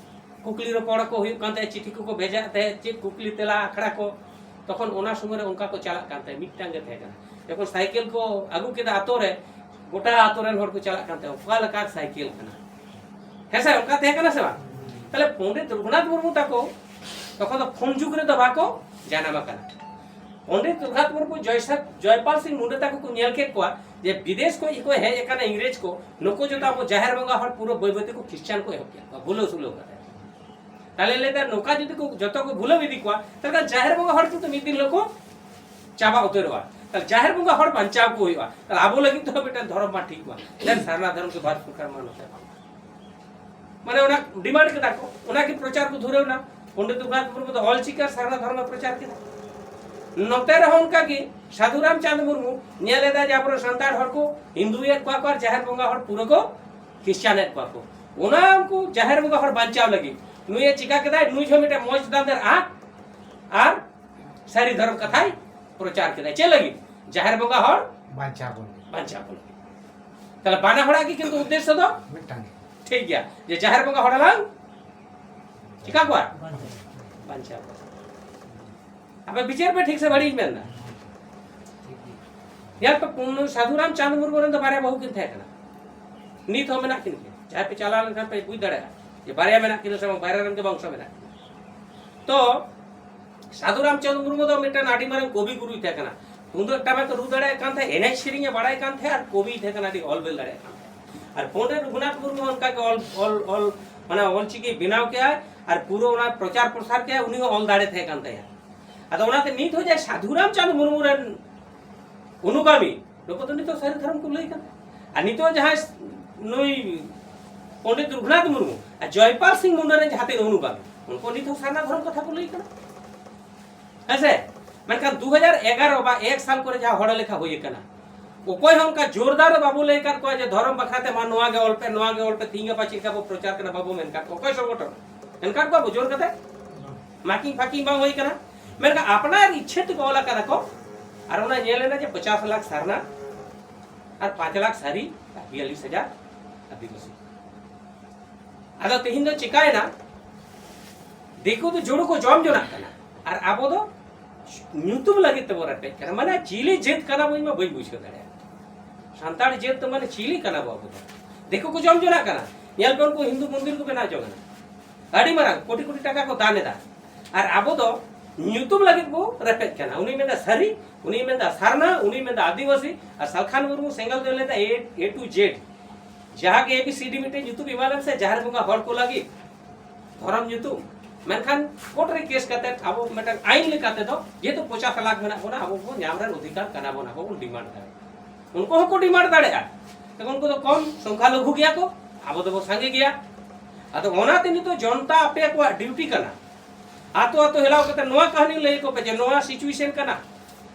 ᱠᱩᱠᱞᱤ ᱨᱚᱯᱚᱲ ᱠᱚ ᱦᱩᱭᱩᱜ ᱠᱟᱱ ᱛᱟᱦᱮᱸᱫ, ᱪᱤᱴᱷᱤ ᱠᱚᱠᱚ ᱵᱷᱮᱡᱟᱭᱮᱫ ᱛᱟᱦᱮᱸᱫ, ᱪᱮᱫ ᱠᱩᱠᱞᱤ ᱛᱮᱞᱟ ᱟᱠᱷᱲᱟ ᱠᱚ᱾ ᱛᱚᱠᱷᱚᱱ ᱚᱱᱟ ᱥᱚᱢᱚᱭ ᱨᱮ ᱚᱱᱠᱟ ᱠᱚ ᱪᱟᱞᱟᱜ ᱠᱟᱱ ᱛᱟᱦᱮᱸᱫ, ᱢᱤᱫᱴᱟᱝ ᱜᱮ ᱛᱟᱦᱮᱸ ᱠᱟᱱᱟ᱾ ᱡᱚᱠᱷᱚᱱ ᱥᱟᱭᱠᱮᱞ ᱠᱚ ᱟᱹᱜᱩ ᱠᱮᱫᱟ ᱟᱛᱳ ᱨᱮ, ᱜᱚᱴᱟ ᱟᱛᱳ ᱨᱮᱱ ᱦᱚᱲ ᱠᱚ ᱪᱟᱞᱟᱜ ᱠᱟᱱ ᱛᱟᱦᱮᱸᱫ, ᱚᱠᱟ ᱞᱮᱠᱟ ᱥᱟᱭᱠᱮᱞ ᱠᱟᱱᱟ, ᱦᱮᱸ ᱥᱮ? ᱚᱱᱠᱟ ᱛᱟᱦᱮᱸ ᱠᱟᱱᱟ ᱥᱮ ᱵᱟᱝ? ᱛᱟᱦᱞᱮ ᱯᱚᱱᱰᱤᱛ ᱨᱚᱜᱷᱩᱱᱟᱛᱷ ᱢᱩᱨᱢᱩ ᱛᱟᱠᱚ ᱛᱚᱠᱷᱚᱱ ᱫᱚ ᱯᱷᱳᱱ ᱡᱩᱜᱽ ᱨᱮᱫᱚ ᱵᱟᱠᱚ ᱡᱟᱱᱟᱢ ᱟᱠᱟᱱᱟ᱾ ᱯᱚᱱᱰᱤᱛ ᱨᱚᱜᱷᱩᱱᱟᱛᱷ ᱢᱩᱨᱢᱩ, ᱡᱚᱭᱥᱟ-, ᱡᱚᱭᱯᱟᱞ ᱥᱤᱝ ᱢᱩᱱᱰᱟ ᱛᱟᱠᱚ ᱠᱚ ᱧᱮᱞ ᱠᱮᱫ ᱠᱚᱣᱟ ᱡᱮ ᱵᱤᱫᱮᱥ ᱠᱷᱚᱱ ᱠᱚ ᱦᱮᱡ ᱟᱠᱟᱱᱟ ᱤᱝᱨᱮᱡᱽ ᱠᱚ, ᱱᱩᱠᱩ ᱡᱚᱛᱚ ᱟᱵᱚ ᱡᱟᱦᱮᱨ ᱵᱚᱸᱜᱟ ᱦᱚᱲ ᱯᱩᱨᱟᱹ ᱵᱟᱹᱭ ᱵᱟᱹᱭ ᱛᱮᱠᱚ ᱠᱷᱨᱤᱥᱪᱟᱱ ᱠᱚ ᱮᱦᱚᱵ ᱠᱮᱫ ᱠᱚᱣᱟ, ᱵᱷᱩᱞᱟᱹᱣ ᱥᱩᱞᱟᱹᱣ ᱠᱟᱛᱮ᱾ ᱛᱟᱦᱞᱮ ᱞᱟᱹᱭ ᱫᱟ, ᱱᱚᱝᱠᱟ ᱡᱩᱫᱤ ᱠᱚ ᱡᱚᱛᱚ ᱠᱚ ᱵᱷᱩᱞᱟᱹᱣ ᱤᱫᱤ ᱠᱚᱣᱟ, ᱛᱟᱦᱞᱮ ᱠᱷᱟᱱ ᱡᱟᱦᱮᱨ ᱵᱚᱸᱜᱟ ᱦᱚᱲ ᱠᱤᱱᱛᱩ ᱢᱤᱫ ᱫᱤᱱ ᱦᱤᱞᱳᱜ ᱠᱚ ᱪᱟᱵᱟ ᱩᱛᱟᱹᱨᱚᱜᱼᱟ᱾ ᱛᱟᱦᱞᱮ ᱡᱟᱦᱮᱨ ᱵᱚᱸᱜᱟ ᱦᱚᱲ ᱵᱟᱧᱪᱟᱣ ᱠᱚ ᱦᱩᱭᱩᱜᱼᱟ᱾ ᱛᱟᱦᱞᱮ ᱟᱵᱚ ᱞᱟᱹᱜᱤᱫ ᱛᱮᱦᱚᱸ ᱢᱤᱫᱴᱮᱱ ᱫᱷᱚᱨᱚᱢ ᱢᱟ ᱴᱷᱤᱠ ᱠᱚᱜᱼᱟ᱾ ᱫᱮᱱ ᱥᱟᱨᱱᱟ ᱫᱷᱚᱨᱚᱢ ᱠᱚ ᱵᱟᱨ ᱯᱨᱚᱠᱟᱨ ᱢᱟ ᱱᱚᱛᱮ ᱵᱟᱝ᱾ ᱢᱟᱱᱮ ᱚᱱᱟ ᱰᱤᱢᱟᱱᱰ ᱠᱮᱫᱟ ᱠᱚ, ᱚᱱᱟ ᱜᱮ ᱯᱨᱚᱪᱟᱨ ᱠᱚ ᱫᱷᱩᱨᱟᱹᱣ ᱮᱱᱟ᱾ ᱯᱚᱱᱰᱤᱛ ᱨᱚᱜᱷᱩᱱᱟᱛᱷ ᱢᱩᱨᱢᱩ ᱫᱚ ᱚᱞ ᱪᱤᱠᱤ ᱟᱨ ᱥᱟᱨᱱᱟ ᱫᱷᱚᱨᱚᱢ ᱮ ᱯᱨᱚᱪᱟᱨ ᱠᱮᱫᱟ᱾ ᱱᱚᱛᱮ ᱨᱮᱦᱚᱸ ᱚᱱᱠᱟ ᱜᱮ ᱥᱟᱫᱷᱩ ᱨᱟᱢᱪᱟᱸᱫᱽ ᱢᱩᱨᱢᱩ ᱧᱮᱞ ᱮᱫᱟ ᱡᱮ ᱟᱵᱚᱨᱮᱱ ᱥᱟᱱᱛᱟᱲ ᱦᱚᱲ ᱠᱚ ᱦᱤᱱᱫᱩᱭᱮᱫ ᱠᱚᱣᱟ ᱠᱚ ᱟᱨ ᱡᱟᱦᱮᱨ ᱵᱚᱸᱜᱟ ᱦᱚᱲ ᱯᱩᱨᱟᱹ ᱠᱚ ᱠᱷᱨᱤᱥᱪᱟᱱᱮᱫ ᱠᱚᱣᱟ ᱠᱚ᱾ ᱚᱱᱟ ᱩᱱᱠᱩ ᱡᱟᱦᱮᱨ ᱵᱚᱸᱜᱟ ᱦᱚᱲ ᱵᱟᱧᱪᱟᱣ ᱞᱟᱹᱜᱤᱫ ᱱᱩᱭᱮ ᱪᱤᱠᱟ ᱠᱮᱫᱟᱭ? ᱱᱩᱭ ᱦᱚᱸ ᱢᱤᱫᱴᱮᱱ ᱢᱚᱡᱽ ᱫᱟᱸᱫᱮᱨ ᱟᱸᱠ ᱟᱨ ᱥᱟᱹᱨᱤ ᱫᱷᱚᱨᱚᱢ ᱠᱟᱛᱷᱟᱭ ᱯᱨᱚᱪᱟᱨ ᱠᱮᱫᱟ᱾ ᱪᱮᱫ ᱞᱟᱹᱜᱤᱫ? ᱡᱟᱦᱮᱨ ᱵᱚᱸᱜᱟ ᱦᱚᱲ ᱵᱟᱧᱪᱟᱣ ᱵᱚᱱ ᱞᱟᱹᱜᱤᱫ᱾ ᱵᱟᱧᱪᱟᱣ ᱵᱚᱱ ᱞᱟᱹᱜᱤᱫ᱾ ᱛᱟᱦᱞᱮ ᱵᱟᱱᱟ ᱦᱚᱲᱟᱜ ᱜᱮ ᱠᱤᱱᱛᱩ ᱩᱫᱽᱫᱮᱥᱥᱚ ᱫᱚ ᱢᱤᱫᱴᱟᱝ ᱜᱮ᱾ ᱴᱷᱤᱠ ᱜᱮᱭᱟ, ᱡᱮ ᱡᱟᱦᱮᱨ ᱵᱚᱸᱜᱟ ᱦᱚᱲ ᱟᱞᱟᱝ ᱪᱤᱠᱟ ᱠᱚᱣᱟ? ᱵᱟᱧᱪᱟᱣ ᱠᱚᱣᱟ᱾ ᱟᱯᱮ ᱵᱤᱪᱟᱹᱨ ᱯᱮ, ᱴᱷᱤᱠ ᱥᱮ ᱵᱟᱹᱲᱤᱡ ᱤᱧ ᱢᱮᱱᱫᱟ? ᱧᱮᱞ ᱯᱮ, ᱯᱩᱱ-, ᱥᱟᱫᱷᱩ ᱨᱟᱢᱪᱟᱸᱫᱽ ᱢᱩᱨᱢᱩ ᱨᱮᱱ ᱫᱚ ᱵᱟᱨᱭᱟ ᱵᱟᱹᱦᱩ ᱠᱤᱱ ᱛᱟᱦᱮᱸ ᱠᱟᱱᱟ, ᱱᱤᱛ ᱦᱚᱸ ᱢᱮᱱᱟᱜ ᱠᱤᱱ ᱜᱮᱭᱟ᱾ ᱡᱟᱦᱟᱸᱭ ᱯᱮ ᱪᱟᱞᱟᱣ ᱞᱮᱱᱠᱷᱟᱱ ᱯᱮ ᱵᱩᱡᱽ ᱫᱟᱲᱮᱭᱟᱜᱼᱟ ᱡᱮ ᱵᱟᱨᱭᱟ ᱢᱮᱱᱟᱜ ᱠᱤᱱᱟ ᱥᱮ ᱵᱟᱝ, ᱵᱟᱨᱭᱟ ᱨᱮᱱ ᱜᱮ ᱵᱚᱝᱥᱚ ᱢᱮᱱᱟᱜ ᱠᱤᱱᱟ᱾ ᱛᱚ ᱥᱟᱫᱷᱩ ᱨᱟᱢᱪᱟᱸᱫᱽ ᱢᱩᱨᱢᱩ ᱫᱚ ᱢᱤᱫᱴᱮᱱ ᱟᱹᱰᱤ ᱢᱟᱨᱟᱝ ᱠᱚᱵᱤ ᱜᱩᱨᱩᱭ ᱛᱟᱦᱮᱸ ᱠᱟᱱᱟ᱾ ᱛᱩᱢᱫᱟᱹᱜ ᱴᱟᱢᱟᱠ ᱮ ᱨᱩ ᱫᱟᱲᱮᱭᱟᱜ ᱠᱟᱱ ᱛᱟᱦᱮᱸᱫ, ᱮᱱᱮᱡ ᱥᱮᱨᱮᱧ ᱮ ᱵᱟᱲᱟᱭ ᱠᱟᱱ ᱛᱟᱦᱮᱸᱫ, ᱟᱨ ᱠᱚᱵᱤᱭ ᱛᱟᱦᱮᱸ ᱠᱟᱱᱟ, ᱟᱹᱰᱤ ᱚᱞ ᱵᱮᱞ ᱫᱟᱲᱮᱭᱟᱜ ᱠᱟᱱ ᱛᱟᱦᱮᱸᱫ᱾ ᱟᱨ ᱯᱚᱱᱰᱤᱛ ᱨᱚᱜᱷᱩᱱᱟᱛᱷ ᱢᱩᱨᱢᱩ ᱚᱱᱠᱟ ᱜᱮ ᱚᱞ, ᱚᱞ, ᱚᱞ, ᱢᱟᱱᱮ ᱚᱞ ᱪᱤᱠᱤ ᱵᱮᱱᱟᱣ ᱠᱮᱜᱼᱟᱭ ᱟᱨ ᱯᱩᱨᱟᱹ ᱚᱱᱟ ᱯᱨᱚᱪᱟᱨ ᱯᱨᱚᱥᱟᱨ ᱠᱮᱜᱼᱟᱭ, ᱩᱱᱤ ᱦᱚᱸ ᱚᱞ ᱫᱟᱲᱮ ᱛᱟᱦᱮᱸ ᱠᱟᱱ ᱛᱟᱭᱟ᱾ ᱟᱫᱚ ᱚᱱᱟᱛᱮ ᱱᱤᱛ ᱦᱚᱸ ᱡᱟᱦᱟᱸᱭ ᱥᱟᱫᱷᱩ ᱨᱟᱢᱪᱟᱸᱫᱽ ᱢᱩᱨᱢᱩ ᱨᱮᱱ ᱚᱱᱩᱜᱟᱢᱤ, ᱱᱩᱠᱩ ᱫᱚ ᱱᱤᱛ ᱦᱚᱸ ᱥᱟᱹᱨᱤ ᱫᱷᱚᱨᱚᱢ ᱠᱚ ᱞᱟᱹᱭ ᱠᱟᱱᱟ᱾ ᱟᱨ ᱱᱤᱛᱚᱜ ᱡᱟᱦᱟᱸᱭ ᱱᱩᱭ ᱯᱚᱱᱰᱤᱛ ᱨᱚᱜᱷᱩᱱᱟᱛᱷ ᱢᱩᱨᱢᱩ ᱟᱨ ᱡᱚᱭᱯᱟᱞ ᱥᱤᱝ ᱢᱩᱱᱰᱟ ᱨᱮᱱ ᱡᱟᱦᱟᱸ ᱛᱤᱱᱟᱹᱜ ᱚᱱᱩᱜᱟᱢᱤ, ᱩᱱᱠᱩ ᱱᱤᱛ ᱦᱚᱸ ᱥᱟᱨᱱᱟ ᱫᱷᱚᱨᱚᱢ ᱠᱟᱛᱷᱟ ᱠᱚ ᱞᱟᱹᱭ ᱠᱟᱱᱟ᱾ ᱦᱮᱸ ᱥᱮ? ᱢᱮᱱᱠᱷᱟᱱ ᱫᱩ ᱦᱟᱡᱟᱨ ᱮᱜᱟᱨᱚ ᱵᱟ ᱮᱠ ᱥᱟᱞ ᱠᱚᱨᱮ ᱡᱟᱦᱟᱸ ᱦᱚᱲ ᱞᱮᱠᱷᱟ ᱦᱩᱭ ᱟᱠᱟᱱᱟ, ᱚᱠᱚᱭ ᱦᱚᱸ ᱚᱱᱠᱟ ᱡᱳᱨᱫᱟᱨ ᱫᱚ ᱵᱟᱵᱚ ᱞᱟᱹᱭ ᱟᱠᱟᱫ ᱠᱚᱣᱟ ᱡᱮ ᱫᱷᱚᱨᱚᱢ ᱵᱟᱠᱷᱨᱟ ᱛᱮ ᱢᱟ ᱱᱚᱣᱟ ᱜᱮ ᱚᱞ ᱯᱮ, ᱱᱚᱣᱟ ᱜᱮ ᱚᱞ ᱯᱮ, ᱛᱤᱦᱤᱧ ᱜᱟᱯᱟ ᱪᱮᱫ ᱞᱮᱠᱟ ᱵᱚ ᱯᱨᱚᱪᱟᱨ ᱠᱟᱱᱟ, ᱵᱟᱵᱚ ᱢᱮᱱ ᱟᱠᱟᱫ ᱠᱚᱣᱟ ᱚᱠᱚᱭ ᱥᱚᱝᱜᱚᱴᱷᱚᱱ᱾ ᱢᱮᱱ ᱟᱠᱟᱫ ᱠᱚᱣᱟ ᱵᱚ ᱡᱳᱨ ᱠᱟᱛᱮ? ᱢᱟᱨᱠᱤᱝ ᱯᱷᱟᱨᱠᱤᱝ ᱵᱟᱝ ᱦᱩᱭ ᱟᱠᱟᱱᱟ᱾ ᱢᱮᱱᱠᱷᱟᱱ ᱟᱯᱱᱟᱨ ᱤᱪᱪᱷᱟᱹ ᱛᱮᱠᱚ ᱚᱞ ᱟᱠᱟᱫᱟ ᱠᱚ᱾ ᱟᱨ ᱚᱱᱟ ᱧᱮᱞ ᱮᱱᱟ ᱡᱮ ᱯᱚᱪᱟᱥ ᱞᱟᱠᱷ ᱥᱟᱨᱱᱟ ᱟᱨ ᱯᱟᱸᱪ ᱞᱟᱠᱷ ᱥᱟᱹᱨᱤ ᱟᱨ ᱵᱤᱭᱟᱞᱞᱤᱥ ᱦᱟᱡᱟᱨ ᱟᱹᱫᱤᱵᱟᱹᱥᱤ᱾ ᱟᱫᱚ ᱛᱮᱦᱮᱧ ᱫᱚ ᱪᱤᱠᱟᱭᱮᱱᱟ? ᱫᱤᱠᱩ ᱫᱚ ᱡᱩᱲᱩ ᱠᱚ ᱡᱚᱢ ᱡᱚᱱᱟᱜ ᱠᱟᱱᱟ ᱟᱨ ᱟᱵᱚ ᱫᱚ ᱧᱩᱛᱩᱢ ᱞᱟᱹᱜᱤᱫ ᱛᱮᱵᱚ ᱨᱮᱯᱮᱡ ᱠᱟᱱᱟ᱾ ᱢᱟᱱᱮ ᱪᱤᱞᱤ ᱡᱟᱹᱛ ᱠᱟᱱᱟ ᱵᱚ, ᱤᱧ ᱢᱟ ᱵᱟᱹᱧ ᱵᱩᱡᱷᱟᱹᱣ ᱫᱟᱲᱮᱭᱟᱜᱼᱟ᱾ ᱥᱟᱱᱛᱟᱲ ᱡᱟᱹᱛ ᱫᱚ ᱢᱟᱱᱮ ᱪᱤᱞᱤ ᱠᱟᱱᱟ ᱵᱚ ᱟᱵᱚ ᱫᱚ? ᱫᱤᱠᱩ ᱠᱚ ᱡᱚᱢ ᱡᱚᱱᱟᱜ ᱠᱟᱱᱟ᱾ ᱧᱮᱞ ᱯᱮ, ᱩᱱᱠᱩ ᱦᱤᱱᱫᱩ ᱢᱚᱱᱫᱤᱨ ᱠᱚ ᱵᱮᱱᱟᱣ ᱡᱚᱝ ᱠᱟᱱᱟ᱾ ᱟᱹᱰᱤ ᱢᱟᱨᱟᱝ ᱠᱳᱴᱤ ᱠᱳᱴᱤ ᱴᱟᱠᱟ ᱠᱚ ᱫᱟᱱ ᱮᱫᱟ᱾ ᱟᱨ ᱟᱵᱚ ᱫᱚ ᱧᱩᱛᱩᱢ ᱞᱟᱹᱜᱤᱫ ᱵᱚ ᱨᱮᱯᱮᱡ ᱠᱟᱱᱟ᱾ ᱩᱱᱤ ᱢᱮᱱᱫᱟ ᱥᱟᱹᱨᱤ, ᱩᱱᱤ ᱢᱮᱱᱫᱟ ᱥᱟᱨᱱᱟ, ᱩᱱᱤ ᱢᱮᱱᱫᱟ ᱟᱹᱫᱤᱵᱟᱹᱥᱤ, ᱟᱨ ᱥᱟᱞᱠᱷᱟᱱ ᱢᱩᱨᱢᱩ ᱥᱮᱸᱜᱮᱞ ᱫᱚᱭ ᱞᱟᱹᱭᱫᱟ A, A to Z᱾ ᱡᱟᱦᱟᱸ ᱜᱮ A B C D ᱢᱤᱫᱴᱮᱱ ᱧᱩᱛᱩᱢ ᱮᱢᱟ ᱞᱮᱢ ᱥᱮ ᱡᱟᱦᱮᱨ ᱵᱚᱸᱜᱟ ᱦᱚᱲ ᱠᱚ ᱞᱟᱹᱜᱤᱫ ᱫᱷᱚᱨᱚᱢ ᱧᱩᱛᱩᱢ᱾ ᱢᱮᱱᱠᱷᱟᱱ ᱠᱳᱨᱴ ᱨᱮ ᱠᱮᱥ ᱠᱟᱛᱮ ᱟᱵᱚ ᱢᱤᱫᱴᱟᱝ ᱟᱭᱤᱱ ᱞᱮᱠᱟ ᱛᱮᱫᱚ ᱡᱮᱦᱮᱛᱩ ᱯᱚᱪᱟᱥ ᱞᱟᱠᱷ ᱢᱮᱱᱟᱜ ᱵᱚᱱᱟ, ᱟᱵᱚ ᱵᱚᱱ ᱧᱟᱢ ᱨᱮᱱ ᱚᱫᱷᱤᱠᱟᱨ ᱠᱟᱱᱟ ᱵᱚᱱ, ᱟᱵᱚ ᱵᱚᱱ ᱰᱤᱢᱟᱱᱰ ᱫᱟᱲᱮᱭᱟᱜᱼᱟ᱾ ᱩᱱᱠᱩ ᱦᱚᱸᱠᱚ ᱰᱤᱢᱟᱱᱰ ᱫᱟᱲᱮᱭᱟᱜᱼᱟ᱾ ᱛᱚ ᱩᱱᱠᱩ ᱫᱚ ᱠᱚᱢ ᱥᱚᱝᱠᱷᱟ ᱞᱚᱜᱷᱩ ᱜᱮᱭᱟ ᱠᱚ, ᱟᱵᱚ ᱫᱚᱵᱚ ᱥᱟᱸᱜᱮ ᱜᱮᱭᱟ᱾ ᱟᱫᱚ ᱚᱱᱟᱛᱮ ᱱᱤᱛᱚᱜ ᱡᱚᱱᱛᱟ ᱟᱯᱮ ᱠᱚᱣᱟᱜ ᱰᱤᱭᱩᱴᱤ ᱠᱟᱱᱟ, ᱟᱛᱳ ᱟᱛᱳ ᱦᱮᱞᱟᱣ ᱠᱟᱛᱮ ᱱᱚᱣᱟ ᱠᱟᱹᱦᱱᱤ ᱞᱟᱹᱭ ᱟᱠᱚ ᱯᱮ ᱡᱮ ᱱᱚᱣᱟ ᱥᱤᱪᱩᱭᱮᱥᱚᱱ ᱠᱟᱱᱟ,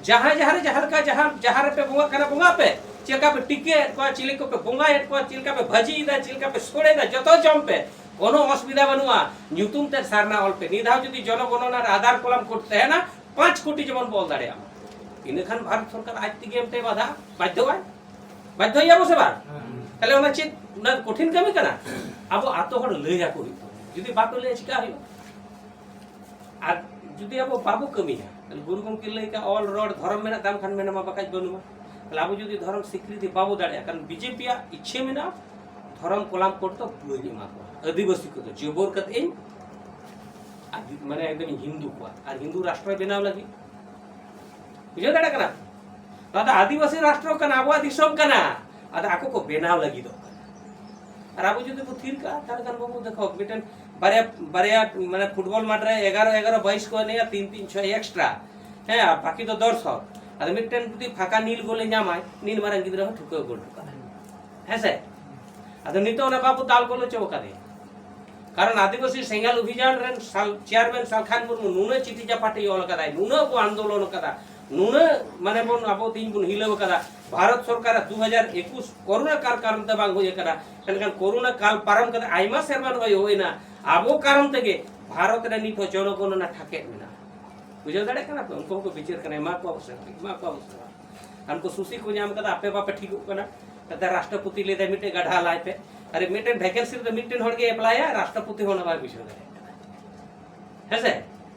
ᱡᱟᱦᱟᱸᱭ ᱡᱟᱦᱟᱸ ᱨᱮ ᱡᱟᱦᱟᱸ ᱞᱮᱠᱟ ᱡᱟᱦᱟᱸ ᱡᱟᱦᱟᱸ ᱨᱮᱯᱮ ᱵᱚᱸᱜᱟᱜ ᱠᱟᱱᱟ ᱵᱚᱸᱜᱟ ᱯᱮ, ᱪᱮᱫ ᱞᱮᱠᱟ ᱯᱮ ᱴᱤᱠᱟᱹ ᱮᱫ ᱠᱚᱣᱟ, ᱪᱮᱫ ᱞᱮᱠᱟ ᱯᱮ ᱵᱚᱸᱜᱟᱭᱮᱫ ᱠᱚᱣᱟ, ᱪᱮᱫ ᱞᱮᱠᱟ ᱯᱮ ᱵᱷᱟᱹᱡᱤᱭᱮᱫᱟ, ᱪᱮᱫ ᱞᱮᱠᱟ ᱯᱮ ᱥᱚᱲᱮᱭᱮᱫᱟ, ᱡᱚᱛᱚ ᱡᱚᱢ ᱯᱮ, ᱠᱳᱱᱳ ᱚᱥᱩᱵᱤᱫᱷᱟ ᱵᱟᱹᱱᱩᱜᱼᱟ᱾ ᱧᱩᱛᱩᱢ ᱛᱮ ᱥᱟᱨᱱᱟ ᱚᱞ ᱯᱮ᱾ ᱱᱤᱭᱟᱹ ᱫᱷᱟᱣ ᱡᱩᱫᱤ ᱡᱚᱱᱚᱜᱚᱱᱚᱱᱟ ᱨᱮ ᱟᱫᱷᱟᱨ ᱠᱚᱞᱟᱢ ᱠᱳᱰ ᱛᱟᱦᱮᱱᱟ, ᱯᱟᱸᱪ ᱠᱳᱴᱤ ᱡᱮᱢᱚᱱ ᱵᱚᱞ ᱫᱟᱲᱮᱭᱟᱜ ᱢᱟ᱾ ᱤᱱᱟᱹᱠᱷᱟᱱ ᱵᱷᱟᱨᱚᱛ ᱥᱚᱨᱠᱟᱨ ᱟᱡ ᱛᱮᱜᱮ ᱮᱢᱛᱮ ᱵᱟᱫᱷᱟ ᱵᱟᱫᱽᱫᱷᱚᱜᱼᱟᱭ, ᱵᱟᱫᱽᱫᱷᱚᱭᱟᱵᱚ ᱥᱮ ᱵᱟᱝ? ᱛᱟᱦᱞᱮ ᱚᱱᱟ ᱪᱮᱫ ᱚᱱᱟ ᱠᱚᱴᱷᱤᱱ ᱠᱟᱹᱢᱤ ᱠᱟᱱᱟ? ᱟᱵᱚ ᱟᱛᱳ ᱦᱚᱲ ᱞᱟᱹᱭ ᱟᱠᱚ ᱦᱩᱭᱩᱜ ᱛᱟᱵᱚᱱᱟ᱾ ᱡᱩᱫᱤ ᱵᱟᱠᱚ ᱞᱟᱹᱭᱟ ᱪᱤᱠᱟ ᱦᱩᱭᱩᱜᱼᱟ? ᱟᱨ ᱡᱩᱫᱤ ᱟᱵᱚ ᱵᱟᱵᱚ ᱠᱟᱹᱢᱤᱭᱟ, ᱛᱟᱦᱞᱮ ᱜᱩᱨᱩ ᱜᱚᱢᱠᱮ ᱞᱟᱹᱭ ᱠᱟᱜ ᱚᱞ ᱨᱚᱲ ᱫᱷᱚᱨᱚᱢ ᱢᱮᱱᱟᱜ ᱛᱟᱢ ᱠᱷᱟᱱ ᱢᱮᱱᱟᱢᱟ, ᱵᱟᱠᱷᱟᱡ ᱵᱟᱹᱱᱩᱜᱼᱟ᱾ ᱛᱟᱦᱞᱮ ᱟᱵᱚ ᱡᱩᱫᱤ ᱫᱷᱚᱨᱚᱢ ᱥᱤᱠᱨᱤᱛᱤ ᱵᱟᱵᱚ ᱫᱟᱲᱮᱭᱟᱜᱼᱟ, ᱠᱟᱨᱚᱱ ᱵᱤᱡᱮᱯᱤ ᱭᱟᱜ ᱤᱪᱪᱷᱟᱹ ᱢᱮᱱᱟᱜᱼᱟ ᱫᱷᱚᱨᱚᱢ ᱠᱚᱞᱟᱢ ᱠᱳᱰ ᱫᱚ ᱵᱟᱹᱧ ᱮᱢᱟ ᱠᱚᱣᱟ ᱟᱹᱫᱤᱵᱟᱹᱥᱤ ᱠᱚᱫᱚ, ᱡᱚᱵᱚᱨ ᱠᱟᱛᱮ ᱤᱧ ᱟᱫᱤ-, ᱢᱟᱱᱮ ᱮᱠᱫᱚᱢ ᱦᱤᱱᱫᱩ ᱠᱚᱣᱟ᱾ ᱟᱨ ᱦᱤᱱᱫᱩ ᱨᱟᱥᱴᱨᱚᱭ ᱵᱮᱱᱟᱣ ᱞᱟᱹᱜᱤᱫ, ᱵᱩᱡᱷᱟᱹᱣ ᱫᱟᱲᱮᱭᱟᱜ ᱠᱟᱱᱟ? ᱱᱚᱣᱟ ᱫᱚ ᱟᱹᱫᱤᱵᱟᱹᱥᱤ ᱨᱟᱥᱴᱨᱚ ᱠᱟᱱᱟ, ᱟᱵᱚᱣᱟᱜ ᱫᱤᱥᱚᱢ ᱠᱟᱱᱟ᱾ ᱟᱫᱚ ᱟᱠᱚ ᱠᱚ ᱵᱮᱱᱟᱣ ᱞᱟᱹᱜᱤᱫᱚᱜ ᱠᱟᱱᱟ᱾ ᱟᱨ ᱟᱵᱚ ᱡᱩᱫᱤ ᱵᱚ ᱛᱷᱤᱨ ᱠᱟᱜᱼᱟ, ᱛᱟᱦᱞᱮ ᱠᱷᱟᱱ ᱵᱟᱹᱵᱩ ᱫᱮᱠᱷᱚ, ᱢᱤᱫᱴᱮᱱ ᱵᱟᱨᱭᱟ, ᱵᱟᱨᱭᱟ ᱢᱟᱱᱮ ᱯᱷᱩᱴᱵᱚᱞ ᱢᱟᱴᱷ ᱨᱮ ᱮᱜᱟᱨᱚ ᱮᱜᱟᱨᱚ ᱵᱟᱭᱤᱥ ᱠᱚ ᱮᱱᱮᱡᱼᱟ, ᱛᱤᱱ ᱛᱤᱱ ᱪᱷᱚᱭ ᱮᱠᱥᱴᱨᱟ, ᱦᱮᱸ, ᱟᱨ ᱵᱟᱹᱠᱤ ᱫᱚ ᱫᱚᱨᱥᱚᱠ᱾ ᱟᱫᱚ ᱢᱤᱫᱴᱮᱱ ᱡᱩᱫᱤ ᱯᱷᱟᱸᱠᱟ ᱱᱤᱞ ᱜᱳᱞᱮ ᱧᱟᱢᱟᱭ, ᱱᱤᱞ ᱢᱟᱨᱟᱝ ᱜᱤᱫᱽᱨᱟᱹ ᱦᱚᱸ ᱴᱷᱩᱠᱟᱹᱣ ᱜᱳᱞ ᱦᱚᱴᱚ ᱠᱟᱜᱼᱟᱭ᱾ ᱦᱮᱸ ᱥᱮ? ᱟᱫᱚ ᱱᱤᱛᱚᱜ ᱚᱱᱟ ᱵᱟᱵᱚ ᱫᱟᱞ ᱜᱚᱞᱚᱪ ᱟᱠᱟᱫᱮᱭᱟ᱾ ᱠᱟᱨᱚᱱ ᱟᱹᱫᱤᱵᱟᱹᱥᱤ ᱥᱮᱸᱜᱮᱞ ᱚᱵᱷᱤᱡᱟᱱ ᱨᱮᱱ ᱥᱟᱞ-, ᱪᱮᱭᱟᱨᱢᱮᱱ ᱥᱟᱞᱠᱷᱟᱱ ᱢᱩᱨᱢᱩ ᱱᱩᱱᱟᱹᱜ ᱪᱤᱴᱷᱤ ᱪᱟᱯᱟᱴᱤ ᱚᱞ ᱟᱠᱟᱫᱟᱭ, ᱱᱩᱱᱟᱹᱜ ᱵᱚ ᱟᱱᱫᱳᱞᱚᱱ ᱟᱠᱟᱫᱟ, ᱱᱩᱱᱟᱹᱜ ᱢᱟᱱᱮ ᱵᱚᱱ ᱟᱵᱚ ᱛᱮᱦᱮᱧ ᱵᱚᱱ ᱦᱤᱞᱟᱹᱣ ᱟᱠᱟᱫᱟ᱾ ᱵᱷᱟᱨᱚᱛ ᱥᱚᱨᱠᱟᱨᱟᱜ ᱫᱩ ᱦᱟᱡᱟᱨ ᱮᱠᱩᱥ ᱠᱚᱨᱳᱱᱟ ᱠᱟᱞ ᱠᱟᱨᱚᱱ ᱛᱮ ᱵᱟᱝ ᱦᱩᱭ ᱟᱠᱟᱱᱟ, ᱢᱮᱱᱠᱷᱟᱱ ᱠᱚᱨᱳᱱᱟ ᱠᱟᱞ ᱯᱟᱨᱚᱢ ᱠᱟᱛᱮ ᱟᱭᱢᱟ ᱥᱮᱨᱢᱟ ᱱᱚᱜᱼᱚᱭ ᱦᱩᱭᱱᱟ, ᱟᱵᱚ ᱠᱟᱨᱚᱱ ᱛᱮᱜᱮ ᱵᱷᱟᱨᱚᱛ ᱨᱮ ᱱᱤᱛ ᱦᱚᱸ ᱡᱚᱱᱚᱜᱚᱱᱚᱱᱟ ᱴᱷᱟᱠᱮᱫ ᱢᱮᱱᱟᱜᱼᱟ᱾ ᱵᱩᱡᱷᱟᱹᱣ ᱫᱟᱲᱮᱭᱟᱜ ᱠᱟᱱᱟ ᱯᱮ? ᱩᱱᱠᱩ ᱦᱚᱸᱠᱚ ᱵᱤᱪᱟᱹᱨ ᱠᱟᱱᱟ, ᱮᱢᱟ ᱠᱚᱣᱟ ᱵᱚ ᱥᱮ ᱵᱟᱝ? ᱮᱢᱟ ᱠᱚᱣᱟ ᱵᱚ ᱥᱮ ᱵᱟᱝ? ᱟᱨ ᱩᱱᱠᱩ ᱥᱩᱥᱤ ᱠᱚ ᱧᱟᱢ ᱠᱟᱫᱟ, ᱟᱯᱮ ᱵᱟᱯᱮ ᱴᱷᱤᱠᱚᱜ ᱠᱟᱱᱟ, ᱛᱟᱛᱮ ᱨᱟᱥᱴᱨᱚᱯᱚᱛᱤ ᱞᱟᱹᱭ ᱫᱟᱭ ᱢᱤᱫᱴᱮᱱ ᱜᱟᱰᱷᱟ ᱞᱟᱭ ᱯᱮ᱾ ᱟᱨ ᱢᱤᱫᱴᱮᱱ ᱵᱷᱮᱠᱮᱱᱥᱤ ᱨᱮᱫᱚ ᱢᱤᱫᱴᱮᱱ ᱦᱚᱲ ᱜᱮ ᱮᱯᱞᱟᱭᱟ, ᱨᱟᱥᱴᱨᱚᱯᱚᱛᱤ ᱦᱚᱸ ᱚᱱᱟ ᱵᱟᱭ ᱵᱩᱡᱷᱟᱹᱣ ᱫᱟᱲᱮᱭᱟᱜ ᱠᱟᱱᱟ᱾ ᱦᱮᱸ ᱥᱮ?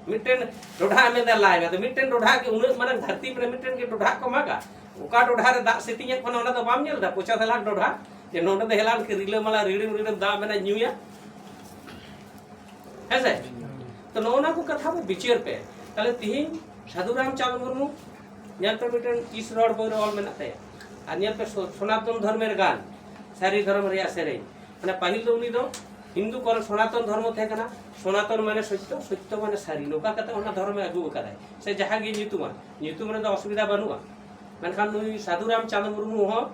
ᱢᱤᱫᱴᱮᱱ ᱰᱚᱰᱷᱟ ᱢᱮᱱᱫᱟ ᱞᱟᱭ ᱢᱮ, ᱟᱫᱚ ᱢᱤᱫᱴᱮᱱ ᱰᱚᱰᱷᱟ ᱜᱮ ᱩᱱᱟᱹᱜ ᱢᱟᱨᱟᱝ ᱫᱷᱟᱹᱨᱛᱤ ᱨᱮ ᱢᱤᱫᱴᱮᱱ ᱜᱮ ᱰᱚᱰᱷᱟ ᱠᱚ ᱢᱟᱜᱟ, ᱚᱠᱟ ᱰᱚᱰᱷᱟ ᱨᱮ ᱫᱟᱜ ᱥᱮᱛᱮᱧᱮᱫ ᱠᱟᱱᱟ ᱚᱸᱰᱮ ᱫᱚ ᱵᱟᱢ ᱧᱮᱞ ᱮᱫᱟ? ᱯᱚᱪᱟᱥ ᱞᱟᱠᱷ ᱰᱚᱰᱷᱟ, ᱡᱮ ᱱᱚᱸᱰᱮ ᱫᱚ ᱦᱮᱞᱟᱱ ᱠᱤ ᱨᱤᱞᱟᱹᱢᱟᱞᱟ ᱨᱤᱲᱤᱢ ᱨᱤᱲᱤᱢ ᱫᱟᱜ ᱢᱮᱱᱟᱜ ᱧᱩᱭᱟ᱾ ᱦᱮᱸ ᱥᱮ? ᱛᱚ ᱱᱚᱜᱼᱚ ᱱᱟ ᱠᱚ ᱠᱟᱛᱷᱟ ᱵᱚ ᱵᱤᱪᱟᱹᱨ ᱯᱮ᱾ ᱛᱟᱦᱞᱮ ᱛᱤᱦᱤᱧ ᱥᱟᱹᱫᱷᱩ ᱨᱟᱢᱪᱟᱸᱫᱽ ᱢᱩᱨᱢᱩ ᱧᱮᱞ ᱯᱮ, ᱢᱤᱫᱴᱮᱱ ᱤᱥ ᱨᱚᱲ ᱵᱳᱭ ᱨᱮ ᱚᱞ ᱢᱮᱱᱟᱜ ᱛᱟᱭᱟ, ᱟᱨ ᱧᱮᱞ ᱯᱮ ᱥᱚ- ᱥᱚᱱᱟᱛᱚᱱ ᱫᱷᱚᱨᱢᱮᱨ ᱜᱟᱱ, ᱥᱟᱹᱨᱤ ᱫᱷᱚᱨᱚᱢ ᱨᱮᱭᱟᱜ ᱥᱮᱨᱮᱧ᱾ ᱢᱟᱱᱮ ᱯᱟᱹᱦᱤᱞ ᱫᱚ ᱩᱱᱤ ᱫᱚ ᱦᱤᱱᱫᱩ ᱠᱚᱨᱮ ᱥᱚᱱᱟᱛᱚᱱ ᱫᱷᱚᱨᱢᱚ ᱛᱟᱦᱮᱸ ᱠᱟᱱᱟ, ᱥᱚᱱᱟᱛᱚᱱ ᱢᱟᱱᱮ ᱥᱚᱛᱭᱚ, ᱥᱚᱛᱭᱚ ᱢᱟᱱᱮ ᱥᱟᱹᱨᱤ, ᱱᱚᱝᱠᱟ ᱠᱟᱛᱮ ᱚᱱᱟ ᱫᱷᱚᱨᱚᱢᱮ ᱟᱹᱜᱩ ᱟᱠᱟᱫᱟᱭ᱾ ᱥᱮ ᱡᱟᱦᱟᱸ ᱜᱮ ᱧᱩᱛᱩᱢᱟᱱ, ᱧᱩᱛᱩᱢ ᱨᱮᱫᱚ ᱚᱥᱩᱵᱤᱫᱷᱟ ᱵᱟᱹᱱᱩᱜᱼᱟ᱾ ᱢᱮᱱᱠᱷᱟᱱ ᱱᱩᱭ ᱥᱟᱹᱫᱷᱩ ᱨᱟᱢᱪᱟᱸᱫᱽ ᱢᱩᱨᱢᱩ ᱦᱚᱸ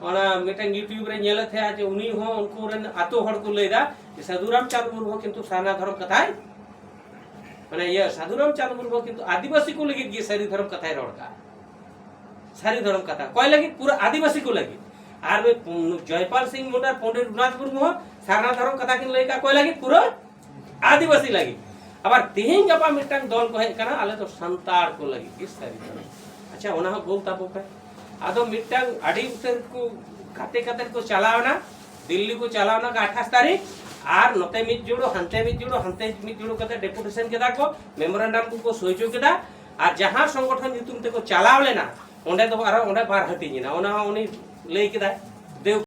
ᱚᱱᱟ ᱢᱤᱫᱴᱟᱝ YouTube ᱨᱮ ᱧᱮᱞᱮᱫ ᱛᱟᱦᱮᱸᱜᱼᱟ ᱡᱮ ᱩᱱᱤ ᱦᱚᱸ ᱩᱱᱠᱩ ᱨᱮᱱ ᱟᱛᱳ ᱦᱚᱲ ᱠᱚ ᱞᱟᱹᱭᱫᱟ ᱡᱮ ᱥᱟᱹᱫᱷᱩ ᱨᱟᱢᱪᱟᱸᱫᱽ ᱢᱩᱨᱢᱩ ᱦᱚᱸ ᱠᱤᱱᱛᱩ ᱥᱟᱨᱱᱟ ᱫᱷᱚᱨᱚᱢ ᱠᱟᱛᱷᱟᱭ, ᱢᱟᱱᱮ ᱤᱭᱟᱹ ᱥᱟᱹᱫᱷᱩ ᱨᱟᱢᱪᱟᱸᱫᱽ ᱢᱩᱨᱢᱩ ᱦᱚᱸ ᱠᱤᱱᱛᱩ ᱟᱹᱫᱤᱵᱟᱹᱥᱤ ᱠᱚ ᱞᱟᱹᱜᱤᱫ ᱜᱮ ᱥᱟᱹᱨᱤ ᱫᱷᱚᱨᱚᱢ ᱠᱟᱛᱷᱟᱭ ᱨᱚᱲ ᱠᱟᱜᱼᱟ᱾ ᱥᱟᱹᱨᱤ ᱫᱷᱚᱨᱚᱢ ᱠᱟᱛᱷᱟ ᱚᱠᱚᱭ ᱞᱟᱹᱜᱤᱫ? ᱯᱩᱨᱟᱹ ᱟᱹᱫᱤᱵᱟᱹᱥᱤ ᱠᱚ ᱞᱟᱹᱜᱤᱫ᱾ ᱟᱨ ᱱᱩᱭ ᱯᱩ- ᱡᱚᱭᱯᱟᱞ ᱥᱤᱝ ᱢᱩᱱᱰᱟ ᱟᱨ ᱯᱚᱱᱰᱤᱛ ᱨᱚᱜᱷᱩᱱᱟᱛᱷ ᱢᱩᱨᱢᱩ ᱦᱚᱸ ᱥᱟᱨᱱᱟ ᱫᱷᱚᱨᱚᱢ ᱠᱟᱛᱷᱟ ᱠᱤᱱ ᱞᱟᱹᱭ ᱠᱟᱜᱼᱟ ᱚᱠᱚᱭ ᱞᱟᱹᱜᱤᱫ? ᱯᱩᱨᱟᱹ ᱟᱹᱫᱤᱵᱟᱹᱥᱤ ᱞᱟᱹᱜᱤᱫ᱾ ᱟᱵᱟᱨ ᱛᱤᱦᱤᱧ ᱜᱟᱯᱟ ᱢᱤᱫᱴᱟᱝ ᱫᱚᱞ ᱠᱚ ᱦᱮᱡ ᱠᱟᱱᱟ, ᱟᱞᱮ ᱫᱚ ᱥᱟᱱᱛᱟᱲ ᱠᱚ ᱞᱟᱹᱜᱤᱫ ᱜᱮ ᱥᱟᱹᱨᱤ ᱫᱷᱚᱨᱚᱢ᱾ ᱟᱪᱪᱷᱟ, ᱚᱱᱟ ᱦᱚᱸ ᱜᱳᱞ ᱛᱟᱵᱚ ᱯᱮ᱾ ᱟᱫᱚ ᱢᱤᱫᱴᱟᱝ ᱟᱹᱰᱤ ᱩᱛᱟᱹᱨ ᱠᱚ ᱜᱟᱛᱮ ᱠᱟᱛᱮ ᱠᱚ ᱪᱟᱞᱟᱣ ᱮᱱᱟ, ᱫᱤᱞᱞᱤ ᱠᱚ ᱪᱟᱞᱟᱣ ᱮᱱᱟ ᱟᱴᱷᱟᱥ ᱛᱟᱹᱨᱤᱠᱷ, ᱟᱨ ᱱᱚᱛᱮ ᱢᱤᱫ ᱡᱩᱲᱩ, ᱦᱟᱱᱛᱮ ᱢᱤᱫ ᱡᱩᱲᱩ, ᱦᱟᱱᱛᱮ ᱢᱤᱫ ᱡᱩᱲᱩ ᱠᱟᱛᱮ ᱰᱮᱯᱩᱴᱮᱥᱚᱱ ᱠᱮᱫᱟ ᱠᱚ, ᱢᱮᱢᱳᱨᱮᱱᱰᱟᱢ ᱠᱚᱠᱚ ᱥᱳᱭ ᱦᱚᱪᱚ ᱠᱮᱫᱟ᱾ ᱟᱨ ᱡᱟᱦᱟᱸ ᱥᱚᱝᱜᱚᱴᱷᱚᱱ ᱧᱩᱛᱩᱢ ᱛᱮᱠᱚ ᱪᱟᱞᱟᱣ ᱞᱮᱱᱟ, ᱚᱸᱰᱮ ᱫᱚ ᱟᱨᱚ ᱚᱸᱰᱮ ᱵᱟᱨ ᱦᱟᱹᱴᱤᱧ ᱮᱱᱟ, ᱚᱱᱟ ᱦᱚᱸ ᱩᱱᱤ ᱞᱟᱹᱭ ᱠᱮᱫᱟᱭ᱾